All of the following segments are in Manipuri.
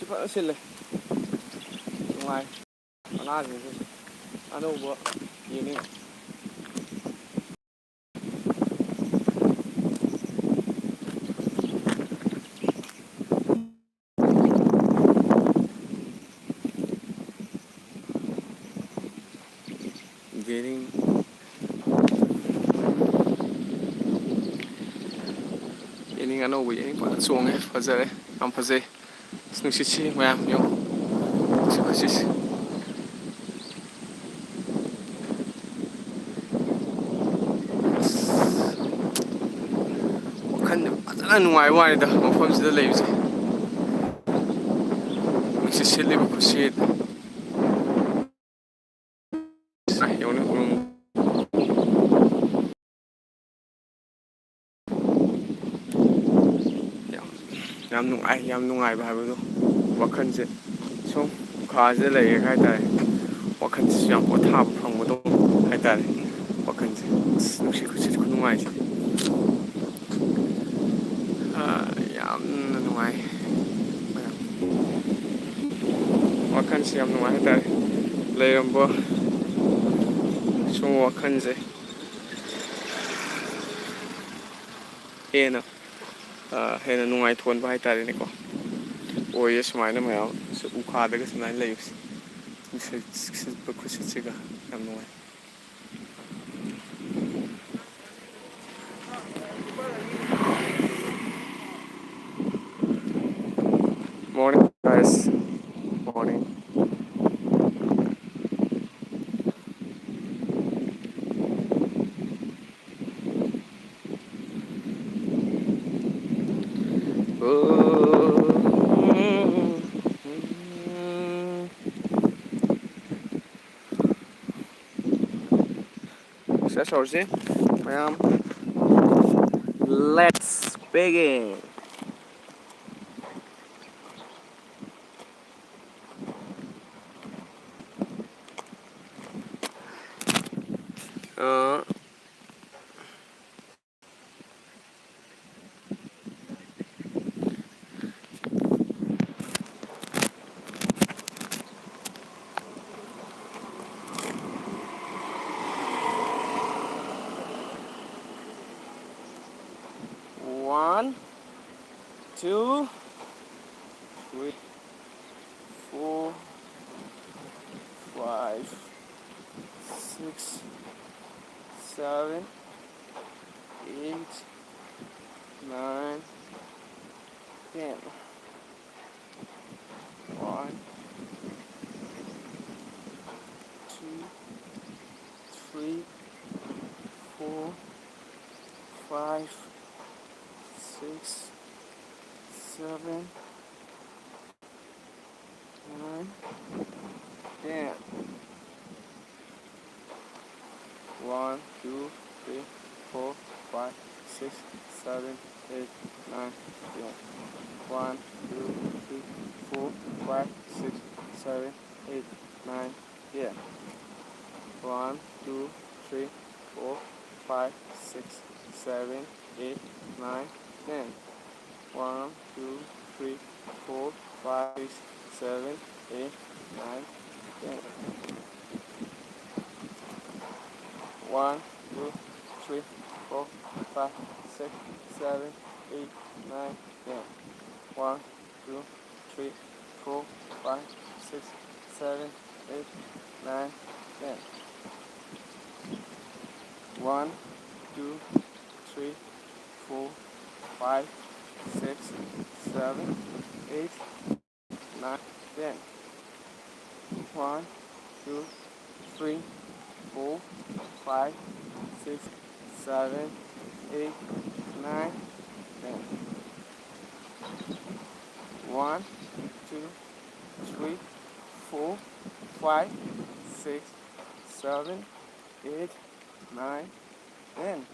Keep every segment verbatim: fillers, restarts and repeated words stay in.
ꯐꯖꯅ ꯁꯤꯜꯂꯦ꯫ ꯅꯨꯡꯉꯥꯏ꯫ ꯃꯅꯥꯁꯤꯡꯁꯦ ꯑꯅꯧꯕ ꯌꯦꯅꯤꯡ꯫ ꯌꯦꯅꯤꯡ꯫ ꯌꯦꯅꯤꯡ ꯑꯅꯧꯕ ꯌꯦꯅꯤꯡ ꯐꯖꯅ ꯆꯣꯡꯉꯦ꯫ ꯐꯖꯔꯦ꯫ ꯌꯥꯝ ꯐꯖꯩ꯫ ꯑꯁ, ꯅꯨꯡꯁꯤꯠꯁꯤ ꯃꯌꯥꯝ ꯌꯦꯡꯉꯨ꯫ ꯅꯨꯡꯁꯤꯠ ꯈꯨꯁꯤꯠꯁꯤ꯫ ꯑꯁ, ꯋꯥꯈꯜ ꯐꯖꯅ ꯅꯨꯡꯉꯥꯏꯕ ꯋꯥꯅꯤꯗ ꯃꯐꯝꯁꯤꯗ ꯂꯩꯕꯁꯦ꯫ ꯅꯨꯡꯁꯤꯠ ꯁꯤꯠꯂꯤꯕ ꯈꯨꯁꯤꯠ꯫ ꯌꯥꯝ, ꯌꯥꯝ ꯅꯨꯡꯉꯥꯏ, ꯌꯥꯝ ꯅꯨꯡꯉꯥꯏꯕ ꯍꯥꯏꯕꯗꯣ꯫ ꯋꯥꯈꯜꯁꯦ ꯁꯨꯝ ꯎꯈꯥꯁꯤꯗ ꯂꯩꯔꯒ ꯍꯥꯏꯇꯥꯔꯦ, ꯋꯥꯈꯜꯁꯤꯁꯨ ꯌꯥꯝ ꯄꯣꯊꯥꯕ ꯐꯪꯕꯗꯣ ꯍꯥꯏꯇꯥꯔꯦ꯫ ꯋꯥꯈꯜꯁꯦ ꯑꯁ, ꯅꯨꯡꯁꯤꯠ ꯈꯨꯁꯤꯠ ꯈꯨꯅꯨꯡꯉꯥꯏꯁꯦ꯫ ꯑꯥ, ꯌꯥꯝꯅ ꯅꯨꯡꯉꯥꯏ꯫ ꯋꯥꯈꯜꯁꯤ ꯌꯥꯝ ꯅꯨꯡꯉꯥꯏ ꯍꯥꯏꯇꯥꯔꯦ꯫ ꯂꯩꯔꯝꯕ ꯁꯨꯝ ꯋꯥꯈꯜꯁꯦ ꯍꯦꯟꯅ, ꯑꯥ, ꯍꯦꯟꯅ ꯅꯨꯡꯉꯥꯏꯊꯣꯛꯍꯟꯕ ꯍꯥꯏꯇꯥꯔꯦꯅꯦꯀꯣ꯫ ꯑꯣꯏꯌꯦ ꯁꯨꯃꯥꯏꯅ ꯃꯌꯥꯝ ꯎꯈꯥꯗꯒ ꯁꯨꯃꯥꯏꯅ ꯂꯩꯕꯁꯦ꯫ ꯅꯨꯡꯁꯤꯠ ꯁꯤꯠꯄ ꯈꯨꯁꯤꯠꯁꯤꯒ ꯌꯥꯝ ꯅꯨꯡꯉꯥꯏ꯫ Morning, guys. Morning. Success ꯍꯧꯔꯁꯤ ꯃꯌꯥꯝ꯫ Let's begin. ꯑ, two, three, four, five, six, seven, eight, nine, ten. One, two, three, four, five, six, seven, nine, ten. One, two, three, four, five, six, seven, eight, nine, ten. One, two, three, four, five, six, seven, eight, nine, ten. One, two, three, four, five, six, seven, eight, nine, ten. One, two, three, four, five, six, seven, eight, nine, ten. One, two, three, four, five, six, seven, eight, nine, ten. One, two, three, four, five, six, seven, eight, nine, ten. One, two, three, four, five, six, seven, eight, nine, ten. One, two, three, four, five, six, seven, eight, nine, ten. One, two, three, four, five, six, seven, eight, nine, ten.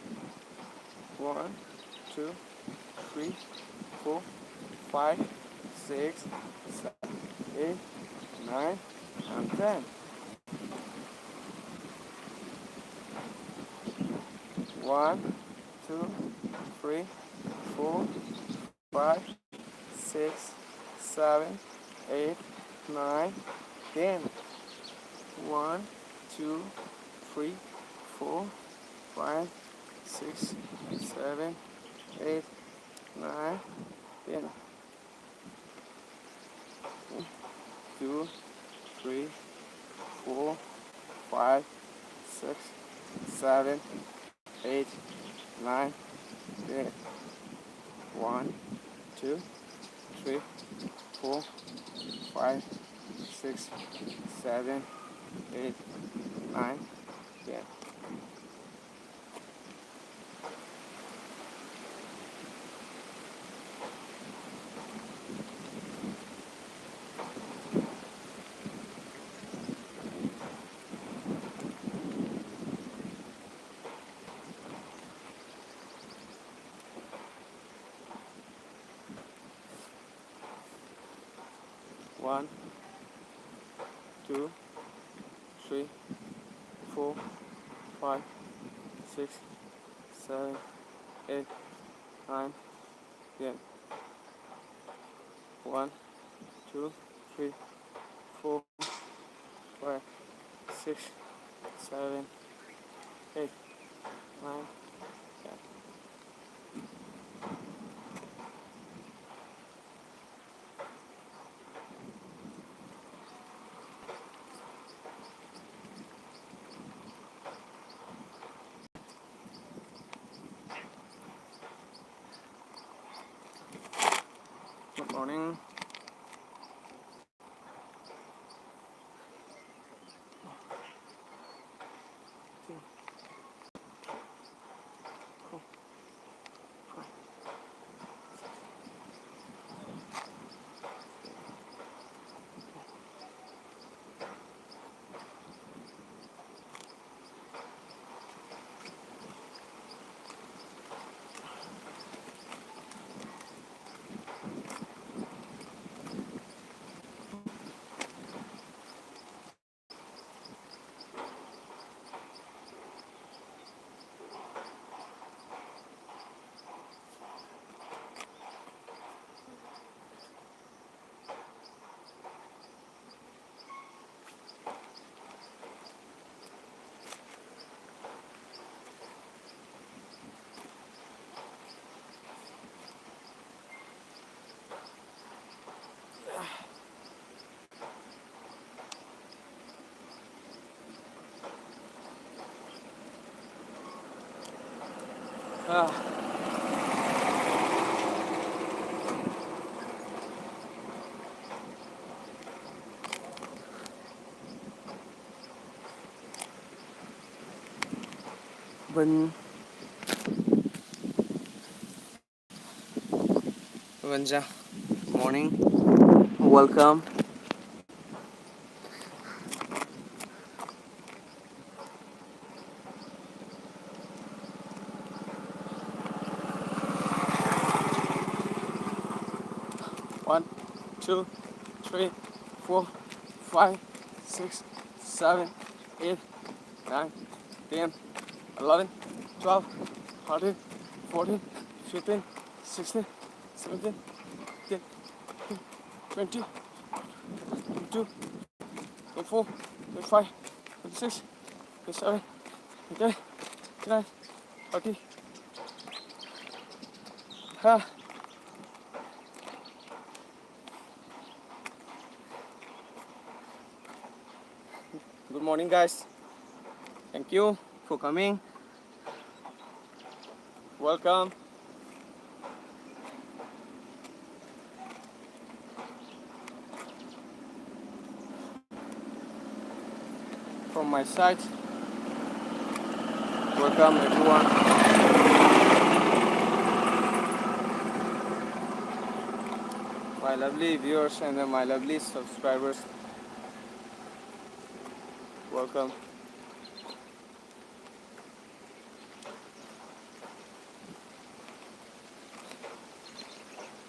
One, two, three, four, five, six, seven, eight, nine, and ten. One, two, three, four, five, six, seven, eight, nine, ten. One, two, three, four, five, six, seven, eight, nine, Two, three, four, five, six, seven, eight, nine, ten. One, two, three, four, five, six, seven, eight, nine, ten. One, two, three, four, five, six, seven, eight, nine, ten. One, two, three, four, five, six, seven, eight, nine, ten. Good morning. Ah. Bun. Banja. Morning. Welcome. One, two, three, four, five, six, seven, eight, nine, ten, eleven, twelve, thirteen, fourteen, fifteen, sixteen, seventeen, eighteen, twenty, twenty-two, twenty-four, twenty-five, twenty-six, twenty-seven, twenty-eight, twenty-nine, thirty. Ha. Good morning, guys. Thank you for coming. Welcome. From my side, welcome everyone. My lovely viewers and my lovely subscribers, welcome.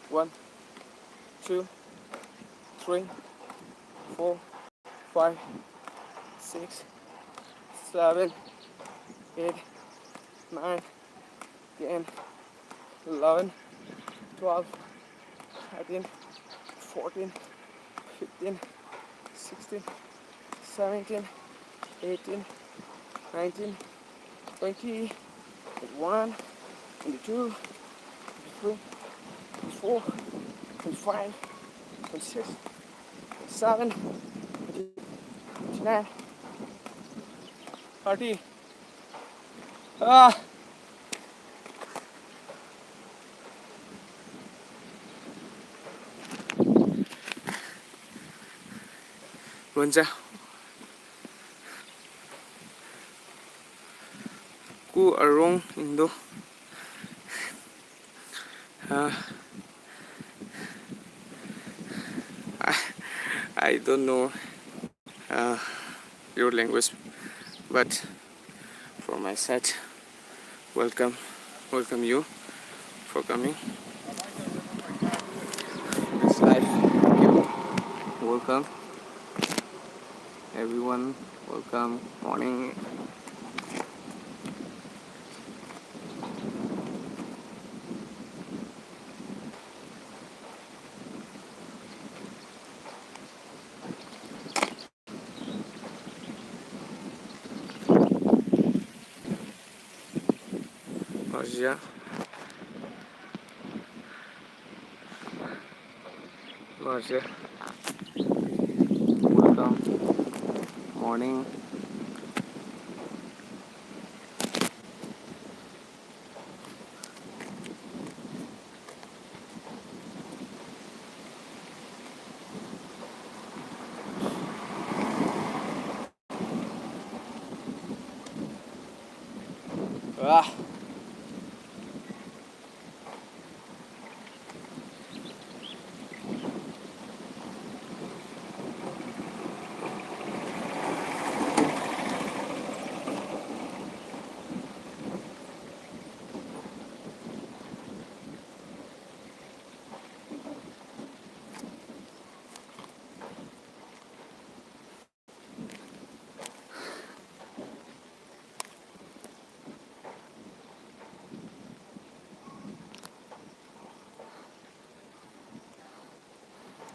One, two, three, four, five, six, seven, eight, nine, ten, eleven, twelve, thirteen, fourteen, fifteen, sixteen, seventeen, eighteen, nineteen, twenty, twenty-one, twenty-two, twenty-three, twenty-four, twenty-five, twenty-six, twenty-seven, twenty-nine, thirty. Ah. Bonja. Ku arong indo. Uh, I, I don't know uh, your language, but from my side, welcome, welcome you for coming. This life, you welcome. Everyone, welcome. Morning. Marzia. Marzia. Welcome. Morning. Ah.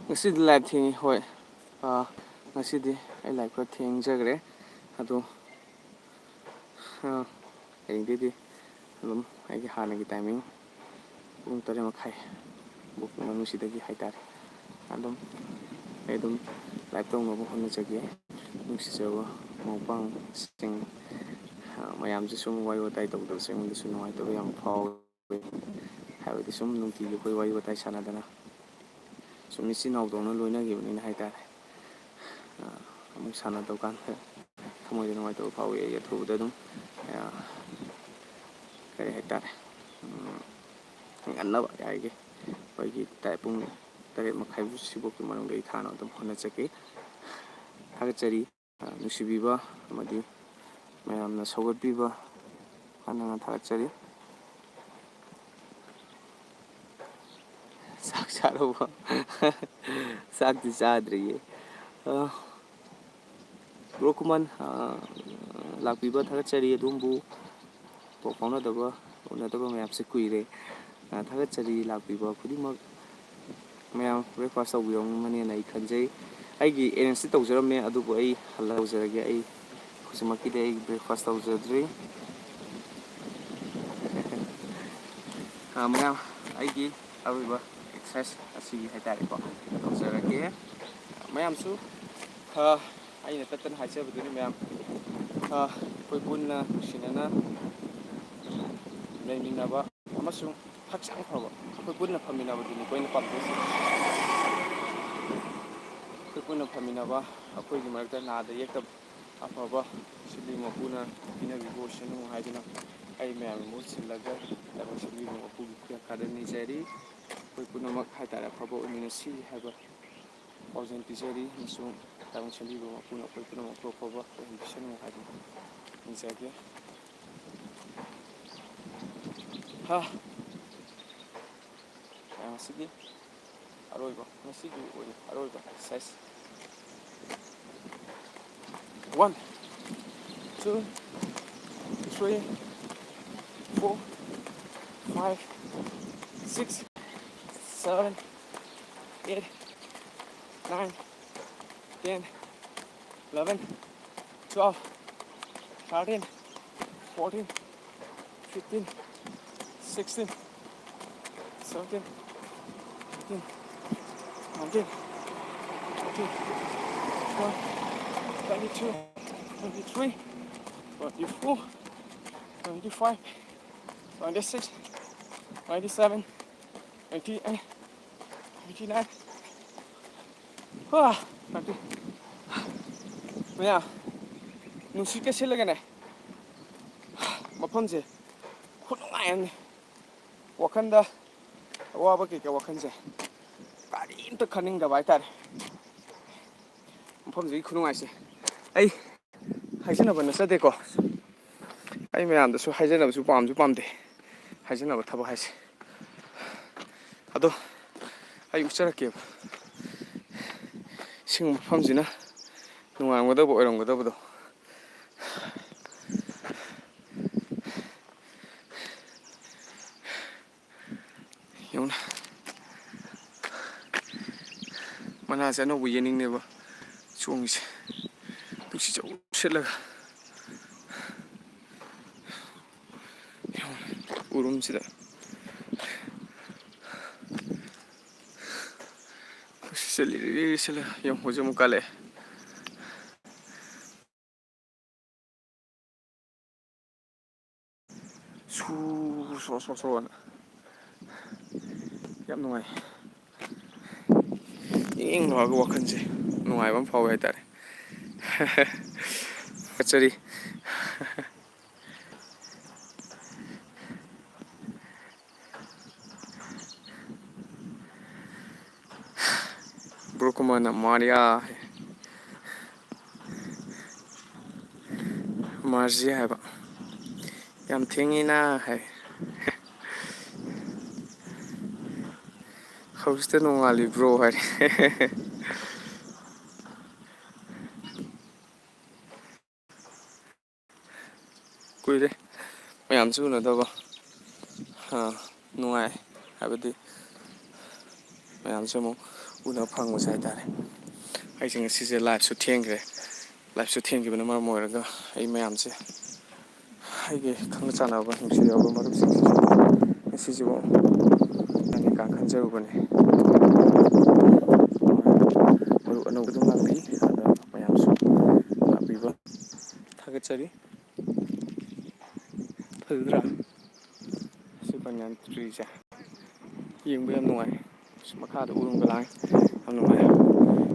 ꯉꯁꯤꯗꯤ live ꯊꯦꯡꯉꯤ, ꯍꯣꯏ꯫ ꯑꯥ, ꯉꯁꯤꯗꯤ ꯑꯩ live ꯈꯔ ꯊꯦꯡꯖꯈ꯭ꯔꯦ꯫ ꯑꯗꯣ, ꯑꯥ, ꯍꯌꯦꯡꯗꯩꯗꯤ ꯑꯗꯨꯝ ꯑꯩꯒꯤ ꯍꯥꯟꯅꯒꯤ timing, ꯄꯨꯡ ꯇꯔꯦꯠ ꯃꯈꯥꯏ ꯕꯨꯛ ꯃꯅꯨꯡꯁꯤꯗꯒꯤ ꯍꯥꯏꯇꯥꯔꯦ, ꯑꯗꯨꯝ ꯑꯩ ꯑꯗꯨꯝ live ꯇꯧꯅꯕ ꯍꯣꯠꯅꯖꯒꯦ꯫ ꯅꯨꯡꯁꯤꯖꯕ ꯃꯔꯨꯞ ꯃꯄꯥꯡꯁꯤꯡ, ꯑꯥ, ꯃꯌꯥꯝꯁꯦ ꯁꯨꯝ ꯋꯥꯔꯤ ꯋꯥꯇꯥꯏ ꯇꯧꯗꯕꯁꯦ ꯑꯩꯉꯣꯟꯗꯁꯨ ꯅꯨꯡꯉꯥꯏꯇꯕ ꯌꯥꯝ ꯐꯥꯎꯋꯤ꯫ ꯍꯥꯏꯕꯗꯤ ꯁꯨꯝ ꯅꯨꯡꯇꯤꯒꯤ ꯑꯩꯈꯣꯏ ꯋꯥꯔꯤ ꯋꯥꯇꯥꯏ ꯁꯥꯟꯅꯗꯅ ꯁꯨꯝ ꯏꯆꯤꯟ ꯏꯅꯥꯎꯗꯧꯅ ꯂꯣꯏꯅꯈꯤꯕꯅꯤꯅ ꯍꯥꯏꯇꯥꯔꯦ꯫ ꯑꯥ, ꯑꯃꯨꯛ ꯁꯥꯟꯅꯗꯧ ꯀꯥꯟꯗ ꯊꯃꯣꯏꯗ ꯅꯨꯡꯉꯥꯏꯇꯕ ꯐꯥꯎꯏ꯫ ꯑꯩ ꯑꯊꯨꯕꯗ ꯑꯗꯨꯝ, ꯑ, ꯀꯔꯤ ꯍꯥꯏꯇꯥꯔꯦ, ꯎꯝ, ꯉꯟꯅꯕ ꯌꯥꯔꯤꯒꯩ ꯑꯩꯈꯣꯏꯒꯤ ꯇ-, ꯄꯨꯡ ꯇꯔꯦꯠ ꯃꯈꯥꯏ ꯁꯤꯐꯥꯎꯒꯤ ꯃꯅꯨꯡꯗ ꯑꯩ ꯊꯥꯅꯕ ꯑꯗꯨꯝ ꯍꯣꯠꯅꯖꯒꯦ꯫ ꯊꯥꯒꯠꯆꯔꯤ꯫ ꯑ, ꯅꯨꯡꯁꯤꯕꯤꯕ ꯑꯃꯗꯤ ꯃꯌꯥꯝꯅ ꯁꯧꯒꯠꯄꯤꯕ ꯍꯥꯟꯅ ꯊꯥꯒꯠꯆꯔꯤ꯫ ꯆꯥꯛ ꯆꯥꯔꯕꯣ? ꯆꯥꯛꯇꯤ ꯆꯥꯗ꯭ꯔꯤꯌꯦ꯫ ꯑ, ꯕ꯭ꯔꯣ ꯈꯨꯃꯟ, ꯑ, ꯂꯥꯛꯄꯤꯕ ꯊꯥꯒꯠꯆꯔꯤ꯫ ꯑꯗꯣꯝꯕꯨ ꯄꯥꯎ ꯐꯥꯎꯅꯗꯕ, ꯎꯅꯗꯕ ꯃꯌꯥꯝꯁꯦ ꯀꯨꯏꯔꯦ꯫ ꯑ, ꯊꯥꯒꯠꯆꯔꯤ ꯂꯥꯛꯄꯤꯕ ꯈꯨꯗꯤꯡꯃꯛ꯫ ꯃꯌꯥꯝ breakfast ꯇꯧꯕꯤꯔꯝꯒꯅꯦꯅ ꯑꯩ ꯈꯟꯖꯩ꯫ ꯑꯩꯒꯤ arrange ꯇꯤ ꯇꯧꯖꯔꯝꯃꯦ, ꯑꯗꯨꯕꯨ ꯑꯩ ꯍꯜꯂ ꯇꯧꯖꯔꯒꯦ꯫ ꯑꯩ ꯍꯧꯖꯤꯛꯃꯛꯀꯤꯗꯤ ꯑꯩ breakfast ꯇꯧꯖꯗ꯭ꯔꯤ꯫ ꯑ, ꯃꯌꯥꯝ, ꯑꯩꯒꯤ ꯑꯔꯣꯏꯕ exercise ꯑꯁꯤꯒꯤ ꯍꯥꯏꯇꯥꯔꯦꯀꯣ, ꯇꯧꯖꯔꯒꯦ꯫ ꯃꯌꯥꯝꯁꯨ, ꯑ, ꯑꯩꯅ ꯇꯠꯇꯅ ꯍꯥꯏꯖꯕꯗꯨꯅꯤ ꯃꯌꯥꯝ, ꯑ, ꯑꯩꯈꯣꯏ ꯄꯨꯟꯅ ꯅꯨꯡꯁꯤꯅꯅ ꯂꯩꯃꯤꯟꯅꯕ ꯑꯃꯁꯨꯡ ꯍꯛꯆꯥꯡ ꯐꯕ ꯑꯩꯈꯣꯏ ꯄꯨꯟꯅ ꯐꯝꯃꯤꯟꯅꯕꯗꯨꯅꯤ ꯑꯩꯈꯣꯏꯅ ꯄꯥꯝꯖꯩꯁꯦ꯫ ꯑꯩꯈꯣꯏ ꯄꯨꯟꯅ ꯐꯝꯃꯤꯟꯅꯕ, ꯑꯩꯈꯣꯏꯒꯤ ꯃꯔꯛꯇ ꯅꯥꯗ ꯌꯦꯛꯇꯕ ꯑꯐꯕ ꯁꯤꯟꯕꯤ ꯃꯄꯨꯅ ꯄꯤꯅꯕꯤꯕ ꯑꯣꯏꯁꯅꯨ ꯍꯥꯏꯗꯨꯅ ꯑꯩ ꯃꯌꯥꯝꯒꯤ ꯃꯍꯨꯠ ꯁꯤꯜꯂꯒ ꯂꯥꯏꯕꯛ ꯁꯤꯟꯕꯤꯕ ꯃꯄꯨꯒꯤ ꯈꯨꯌꯥ ꯈꯥꯗ ꯅꯤꯖꯔꯤ꯫ ꯑꯩꯈꯣꯏ ꯄꯨꯝꯅꯃꯛ ꯍꯥꯏꯇꯥꯔꯦ ꯑꯐꯕ ꯑꯣꯏꯃꯤꯟꯅꯁꯤ ꯍꯥꯏꯕ ꯄꯥꯎꯖꯦꯜ ꯄꯤꯖꯔꯤ ꯑꯃꯁꯨꯡ ꯂꯥꯏꯕꯛ ꯁꯤꯟꯕꯤꯕ ꯃꯄꯨꯅ ꯑꯩꯈꯣꯏ ꯄꯨꯝꯅꯃꯛꯄꯨ ꯑꯐꯕ ꯑꯣꯏꯍꯟꯕꯤꯁꯅꯨ ꯍꯥꯏꯗꯨꯅ ꯅꯤꯖꯒꯦ꯫ ꯍꯥ꯫ ꯃꯌꯥꯝ ꯑꯁꯤꯒꯤ ꯑꯔꯣꯏꯕ, ꯉꯁꯤꯒꯤ ꯑꯣꯏꯅ ꯑꯔꯣꯏꯕ exercise꯫ One, two, three, four, five, six, seven, eight, nine, ten, eleven, twelve, thirteen, fourteen, fifteen, sixteen, seventeen, eighteen, nineteen, twenty, twenty-one, twenty-two, twenty-three, twenty-four, twenty-five, twenty-six, twenty-seven, twenty-eight, twenty-nine, ah, twenty. ꯃꯌꯥ ꯅꯨꯡꯁꯤꯠꯀ ꯁꯤꯠꯂꯒꯅꯦ, ꯃꯐꯝꯁꯦ ꯈꯨꯅꯨꯡꯉꯥꯏ ꯑꯃꯅꯤ꯫ ꯋꯥꯈꯜꯗ ꯑꯋꯥꯕ ꯀꯩꯀꯥ ꯋꯥꯈꯜꯁꯦ ꯀꯔꯤꯝꯇ ꯈꯟꯅꯤꯡꯗꯕ ꯍꯥꯏꯇꯥꯔꯦ꯫ ꯃꯐꯝꯁꯤꯒꯤ ꯈꯨꯅꯨꯡꯉꯥꯏꯁꯦ ꯑꯩ ꯍꯥꯏꯖꯅꯕ ꯅꯠꯆꯗꯦꯀꯣ꯫ ꯑꯩ ꯃꯌꯥꯝꯗꯁꯨ ꯍꯥꯏꯖꯅꯕꯁꯨ ꯄꯥꯝꯁꯨ ꯄꯥꯝꯗꯦ, ꯍꯥꯏꯖꯅꯕ ꯊꯕꯛ ꯍꯥꯏꯁꯦ꯫ ꯑꯗꯣ ꯑꯩ ꯎꯠꯆꯔꯛꯀꯦꯕ꯫ ꯁꯤꯒꯨꯝꯕ ꯃꯐꯝꯁꯤꯅ ꯅꯨꯡꯉꯥꯏꯔꯝꯒꯗꯕ ꯑꯣꯏꯔꯝꯒꯗꯕꯗꯣ꯫ ꯌꯦꯡꯉꯨꯅꯦ꯫ ꯃꯅꯥꯁꯦ ꯑꯅꯧꯕ ꯌꯦꯟꯅꯤꯡꯅꯦꯕ ꯆꯣꯡꯉꯤꯁꯦ꯫ ꯅꯨꯡꯁꯤꯠ ꯆꯧ ꯁꯤꯠꯂꯒ꯫ ꯌꯦꯡꯉꯨꯅꯦ, ꯎꯔꯨꯝꯁꯤꯗ꯫ ꯅꯨꯡꯁꯤꯠꯁꯦ ꯂꯤꯔꯤ ꯂꯤꯔꯤ ꯁꯤꯠꯂꯒ꯫ ꯌꯦꯡꯉꯨ, ꯍꯧꯖꯤꯛ ꯑꯃꯨꯛ ꯀꯜꯂꯛꯑꯦ꯫ ꯁꯨ ꯁꯣ ꯁꯣ ꯁꯣꯅ ꯌꯥꯝ ꯅꯨꯡꯉꯥꯏ꯫ ꯏꯪ ꯏꯪ ꯂꯥꯎꯔꯒ ꯋꯥꯈꯜꯁꯦ ꯅꯨꯡꯉꯥꯏꯕ ꯑꯃ ꯐꯥꯎꯋꯦ ꯍꯥꯏꯇꯥꯔꯦ꯫ ꯀꯠꯆꯔꯤ꯫ ꯕ꯭ꯔꯣ ꯀꯨꯃꯥꯔꯅ ꯃꯥꯔꯤꯌꯥ ꯍꯥꯏ꯫ ꯃꯥꯔꯖꯤꯌꯥ ꯍꯥꯏꯕ꯫ ꯌꯥꯝ ꯊꯦꯡꯉꯤꯅ ꯍꯥꯏ꯫ ꯍꯧꯖꯤꯛꯇ ꯅꯣꯡꯉꯥꯜꯂꯤꯕ꯭ꯔꯣ ꯍꯥꯏꯔꯦ꯫ ꯀꯨꯏꯔꯦ ꯃꯌꯥꯝꯁꯨ ꯎꯅꯗꯕ꯫ ꯑꯥ, ꯅꯨꯡꯉꯥꯏ꯫ ꯍꯥꯏꯕꯗꯤ ꯃꯌꯥꯝꯁꯨ ꯑꯃꯨꯛ ꯎꯅꯕ ꯐꯪꯕꯁꯦ ꯍꯥꯏꯇꯥꯔꯦ꯫ ꯑꯩꯁꯦ ꯉꯁꯤꯁꯦ ꯂꯥꯏꯐꯁꯨ ꯊꯦꯡꯈ꯭ꯔꯦ꯫ ꯂꯥꯏꯐꯁꯨ ꯊꯦꯡꯈꯤꯕꯅ ꯃꯔꯝ ꯑꯣꯏꯔꯒ ꯑꯩ ꯃꯌꯥꯝꯁꯦ, ꯑꯩꯒꯤ ꯈꯪꯅ ꯆꯥꯟꯅꯕ ꯅꯨꯡꯁꯤꯔꯕ ꯃꯔꯨꯞꯁꯤꯡꯁꯤꯁꯨ ꯉꯁꯤꯁꯤꯕꯨ ꯀꯥ ꯈꯟꯖꯔꯨꯕꯅꯤ꯫ ꯃꯔꯨꯞ ꯑꯅꯧꯕ ꯑꯗꯨꯝ ꯂꯥꯛꯄꯤ꯫ ꯑꯗ ꯃꯌꯥꯝꯁꯨ ꯂꯥꯛꯄꯤꯕ ꯊꯥꯒꯠꯆꯔꯤ꯫ ꯐꯖꯗ꯭ꯔꯥ? ꯁꯤ ꯕꯅꯤꯌꯥꯟ ꯇ꯭ꯔꯤꯁꯦ ꯌꯦꯡꯕ ꯌꯥꯝ ꯅꯨꯡꯉꯥꯏ꯫ ꯑꯁ, ꯃꯈꯥꯗ ꯎꯔꯨꯝꯒ ꯂꯥꯡꯉꯤ꯫ ꯌꯥꯝ ꯅꯨꯡꯉꯥꯏ꯫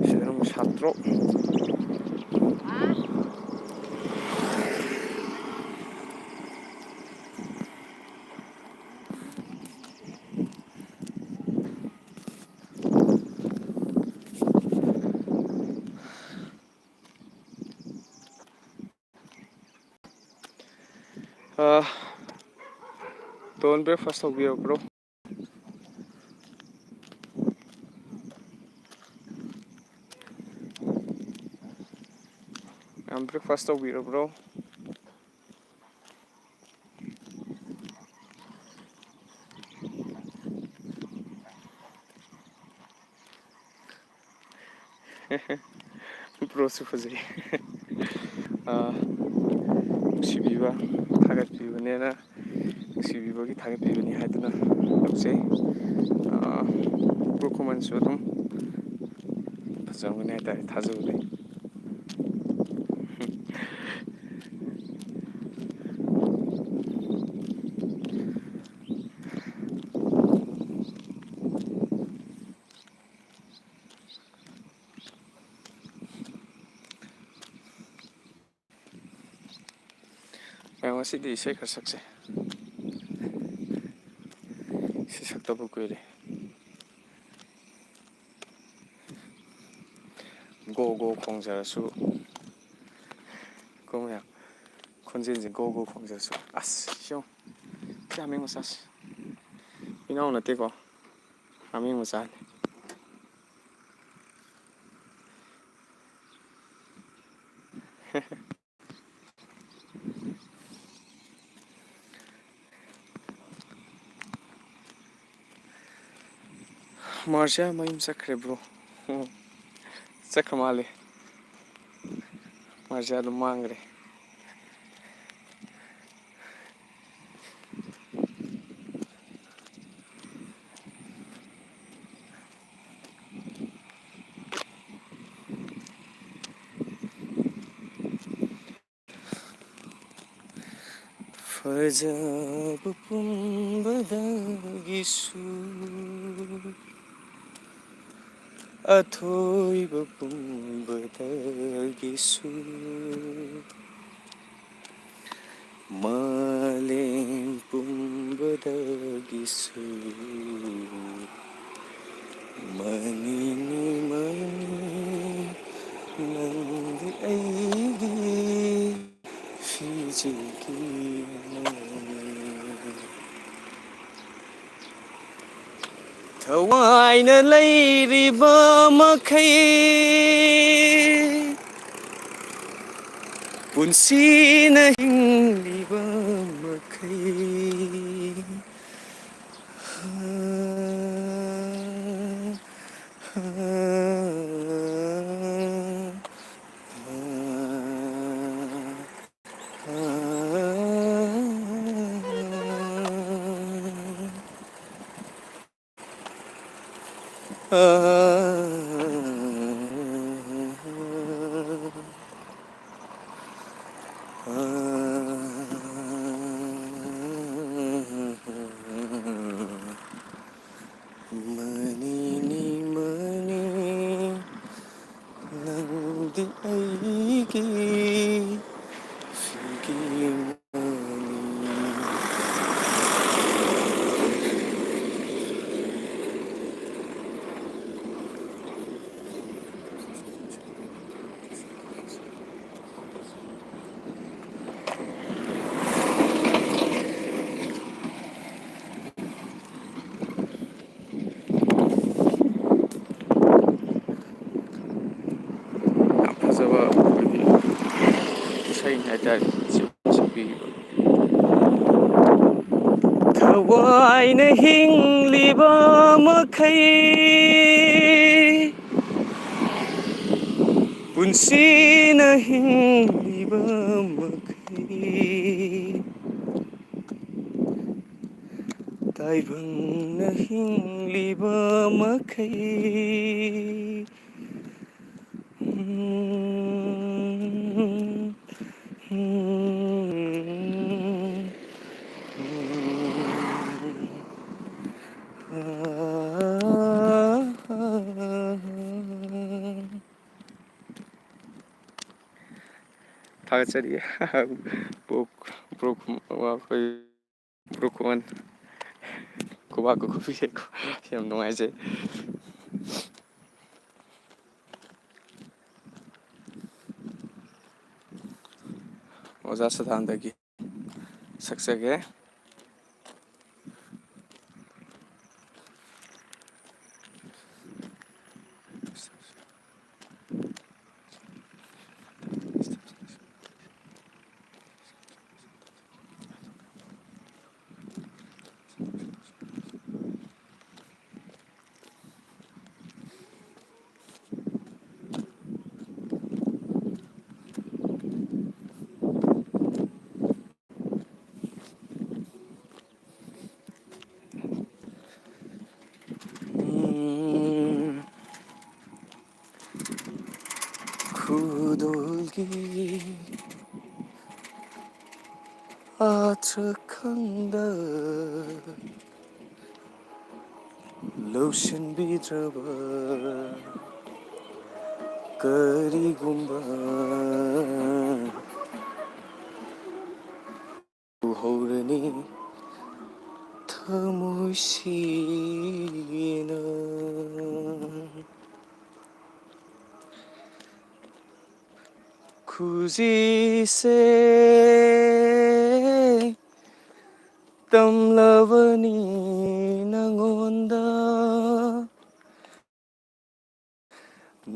ꯁꯤꯗꯅ ꯑꯃꯨꯛ ꯁꯥꯇ꯭ꯔꯣꯛ꯫ Don, breakfast ꯇꯧꯕꯤꯔꯕ꯭ꯔꯣ? ꯃꯌꯥꯝ breakfast ꯇꯧꯕꯤꯔꯕ꯭ꯔꯣ? Broꯁꯨ ꯐꯖꯩ꯫ ꯑꯥ, ꯅꯨꯡꯁꯤꯕꯤꯕ, ꯊꯥꯒꯠꯄꯤꯕꯅꯦꯅ, ꯅꯨꯡꯁꯤꯕꯤꯕꯒꯤ ꯊꯥꯒꯠꯄꯤꯕꯅꯤ ꯍꯥꯏꯗꯨꯅ ꯂꯧꯖꯩ꯫ ꯑꯥ, bro ꯈꯨꯃꯟꯁꯨ ꯑꯗꯨꯝ ꯐꯖꯔꯝꯒꯅꯤ ꯍꯥꯏꯇꯥꯔꯦ, ꯊꯥꯖꯕ ꯂꯩ꯫ ꯃꯌꯥꯝ, ꯉꯁꯤꯗꯤ ꯏꯁꯩ ꯈꯔ ꯁꯛꯁꯦ꯫ ꯏꯁꯩ ꯁꯛꯇꯕ ꯀꯨꯏꯔꯦ꯫ ꯒꯣ ꯒꯣ ꯈꯣꯡꯖꯔꯁꯨ꯫ ꯀꯣ ꯃꯌꯥꯝ, ꯈꯣꯟꯖꯦꯜꯁꯦ ꯒꯣ ꯒꯣ ꯈꯣꯡꯖꯔꯁꯨ꯫ ꯑꯁ, ꯁꯤ ꯌꯦꯡꯉꯨ꯫ ꯁꯤ ꯍꯥꯃꯦꯡ ꯃꯆꯥꯁꯦ꯫ ꯏꯅꯥꯎ ꯅꯠꯇꯦꯀꯣ꯫ ꯍꯥꯃꯦꯡ ꯃꯆꯥꯅꯤ꯫ ꯃꯥꯔꯁꯤꯌꯥ ꯃꯌꯨꯝ ꯆꯠꯈ꯭ꯔꯦ, bro꯫ ꯆꯠꯈ꯭ꯔ ꯃꯥꯜꯂꯦ꯫ ꯃꯥꯔꯁꯤꯌꯥ ꯑꯗꯨꯝ ꯃꯥꯡꯈ꯭ꯔꯦ꯫ ꯐꯖꯕ ꯄꯨꯝꯕꯗꯒꯤꯁꯨ, ꯑꯊꯣꯏꯕ ꯄꯨꯝꯕꯗꯒꯤꯁꯨ, ꯃꯥꯂꯦꯝ ꯄꯨꯝꯕꯗꯒꯤꯁꯨ ꯃꯅꯤꯅꯤ, ꯃꯅꯤ, ꯅꯪꯗꯤ ꯑꯩꯒꯤ ꯐꯤꯖꯤꯜꯒꯤ ꯉꯥꯏꯅ ꯂꯩꯔꯤꯕ ꯃꯈꯩ, ꯄꯨꯟꯁꯤꯅ ꯍꯤꯡꯂꯤꯕ ꯃꯈꯩ꯫ ꯃꯅꯤꯅꯤ ꯃꯅꯤ, ꯅꯪꯗꯤ ꯑꯩꯒꯤ ꯐꯤꯒꯤ ꯃꯅꯤ꯫ ꯌꯥꯝ ꯐꯖꯕ ꯑꯩꯈꯣꯏꯒꯤ ꯏꯁꯩꯅꯤ ꯍꯥꯏꯇꯥꯔꯦ꯫ ꯁꯤ ꯁꯛꯄꯤꯔꯤꯕ꯫ ꯊꯋꯥꯏꯅ ꯍꯤꯡꯂꯤꯕ ꯃꯈꯩ, ꯄꯨꯟꯁꯤꯅ ꯍꯤꯡꯂꯤꯕ ꯃꯈꯩ, ꯇꯥꯏꯕꯪꯅ ꯍꯤꯡꯂꯤꯕ ꯃꯈꯩ꯫ ꯊꯥꯒꯠꯆꯔꯤ꯫ ꯕ꯭ꯔꯣ, ꯕ꯭ꯔꯣ, ꯑꯩꯈꯣꯏ ꯕ꯭ꯔꯣ ꯈꯨꯃꯟ ꯈꯨꯕꯥꯛꯀ ꯈꯨꯕꯤꯔꯦꯀꯣ꯫ ꯌꯥꯝ ꯅꯨꯡꯉꯥꯏꯖꯩ꯫ ꯑꯣꯖꯥ ꯁꯗꯥꯅꯟꯗꯒꯤ ꯁꯛꯆꯒꯦ꯫ ꯎꯝ, ꯈꯨꯗꯣꯜꯒꯤ ꯑꯥꯊ꯭ꯔ ꯈꯪꯗ ꯂꯧꯁꯤꯟꯕꯤꯗ꯭ꯔꯕ ꯀꯔꯤꯒꯨꯝꯕ ꯎꯍꯧꯔꯅꯤ ꯊꯃꯣꯏ ꯁꯦꯡꯅ꯫ ꯈꯨꯖꯤꯁꯦ ꯇꯝꯂꯕꯅꯤ ꯅꯉꯣꯟꯗ,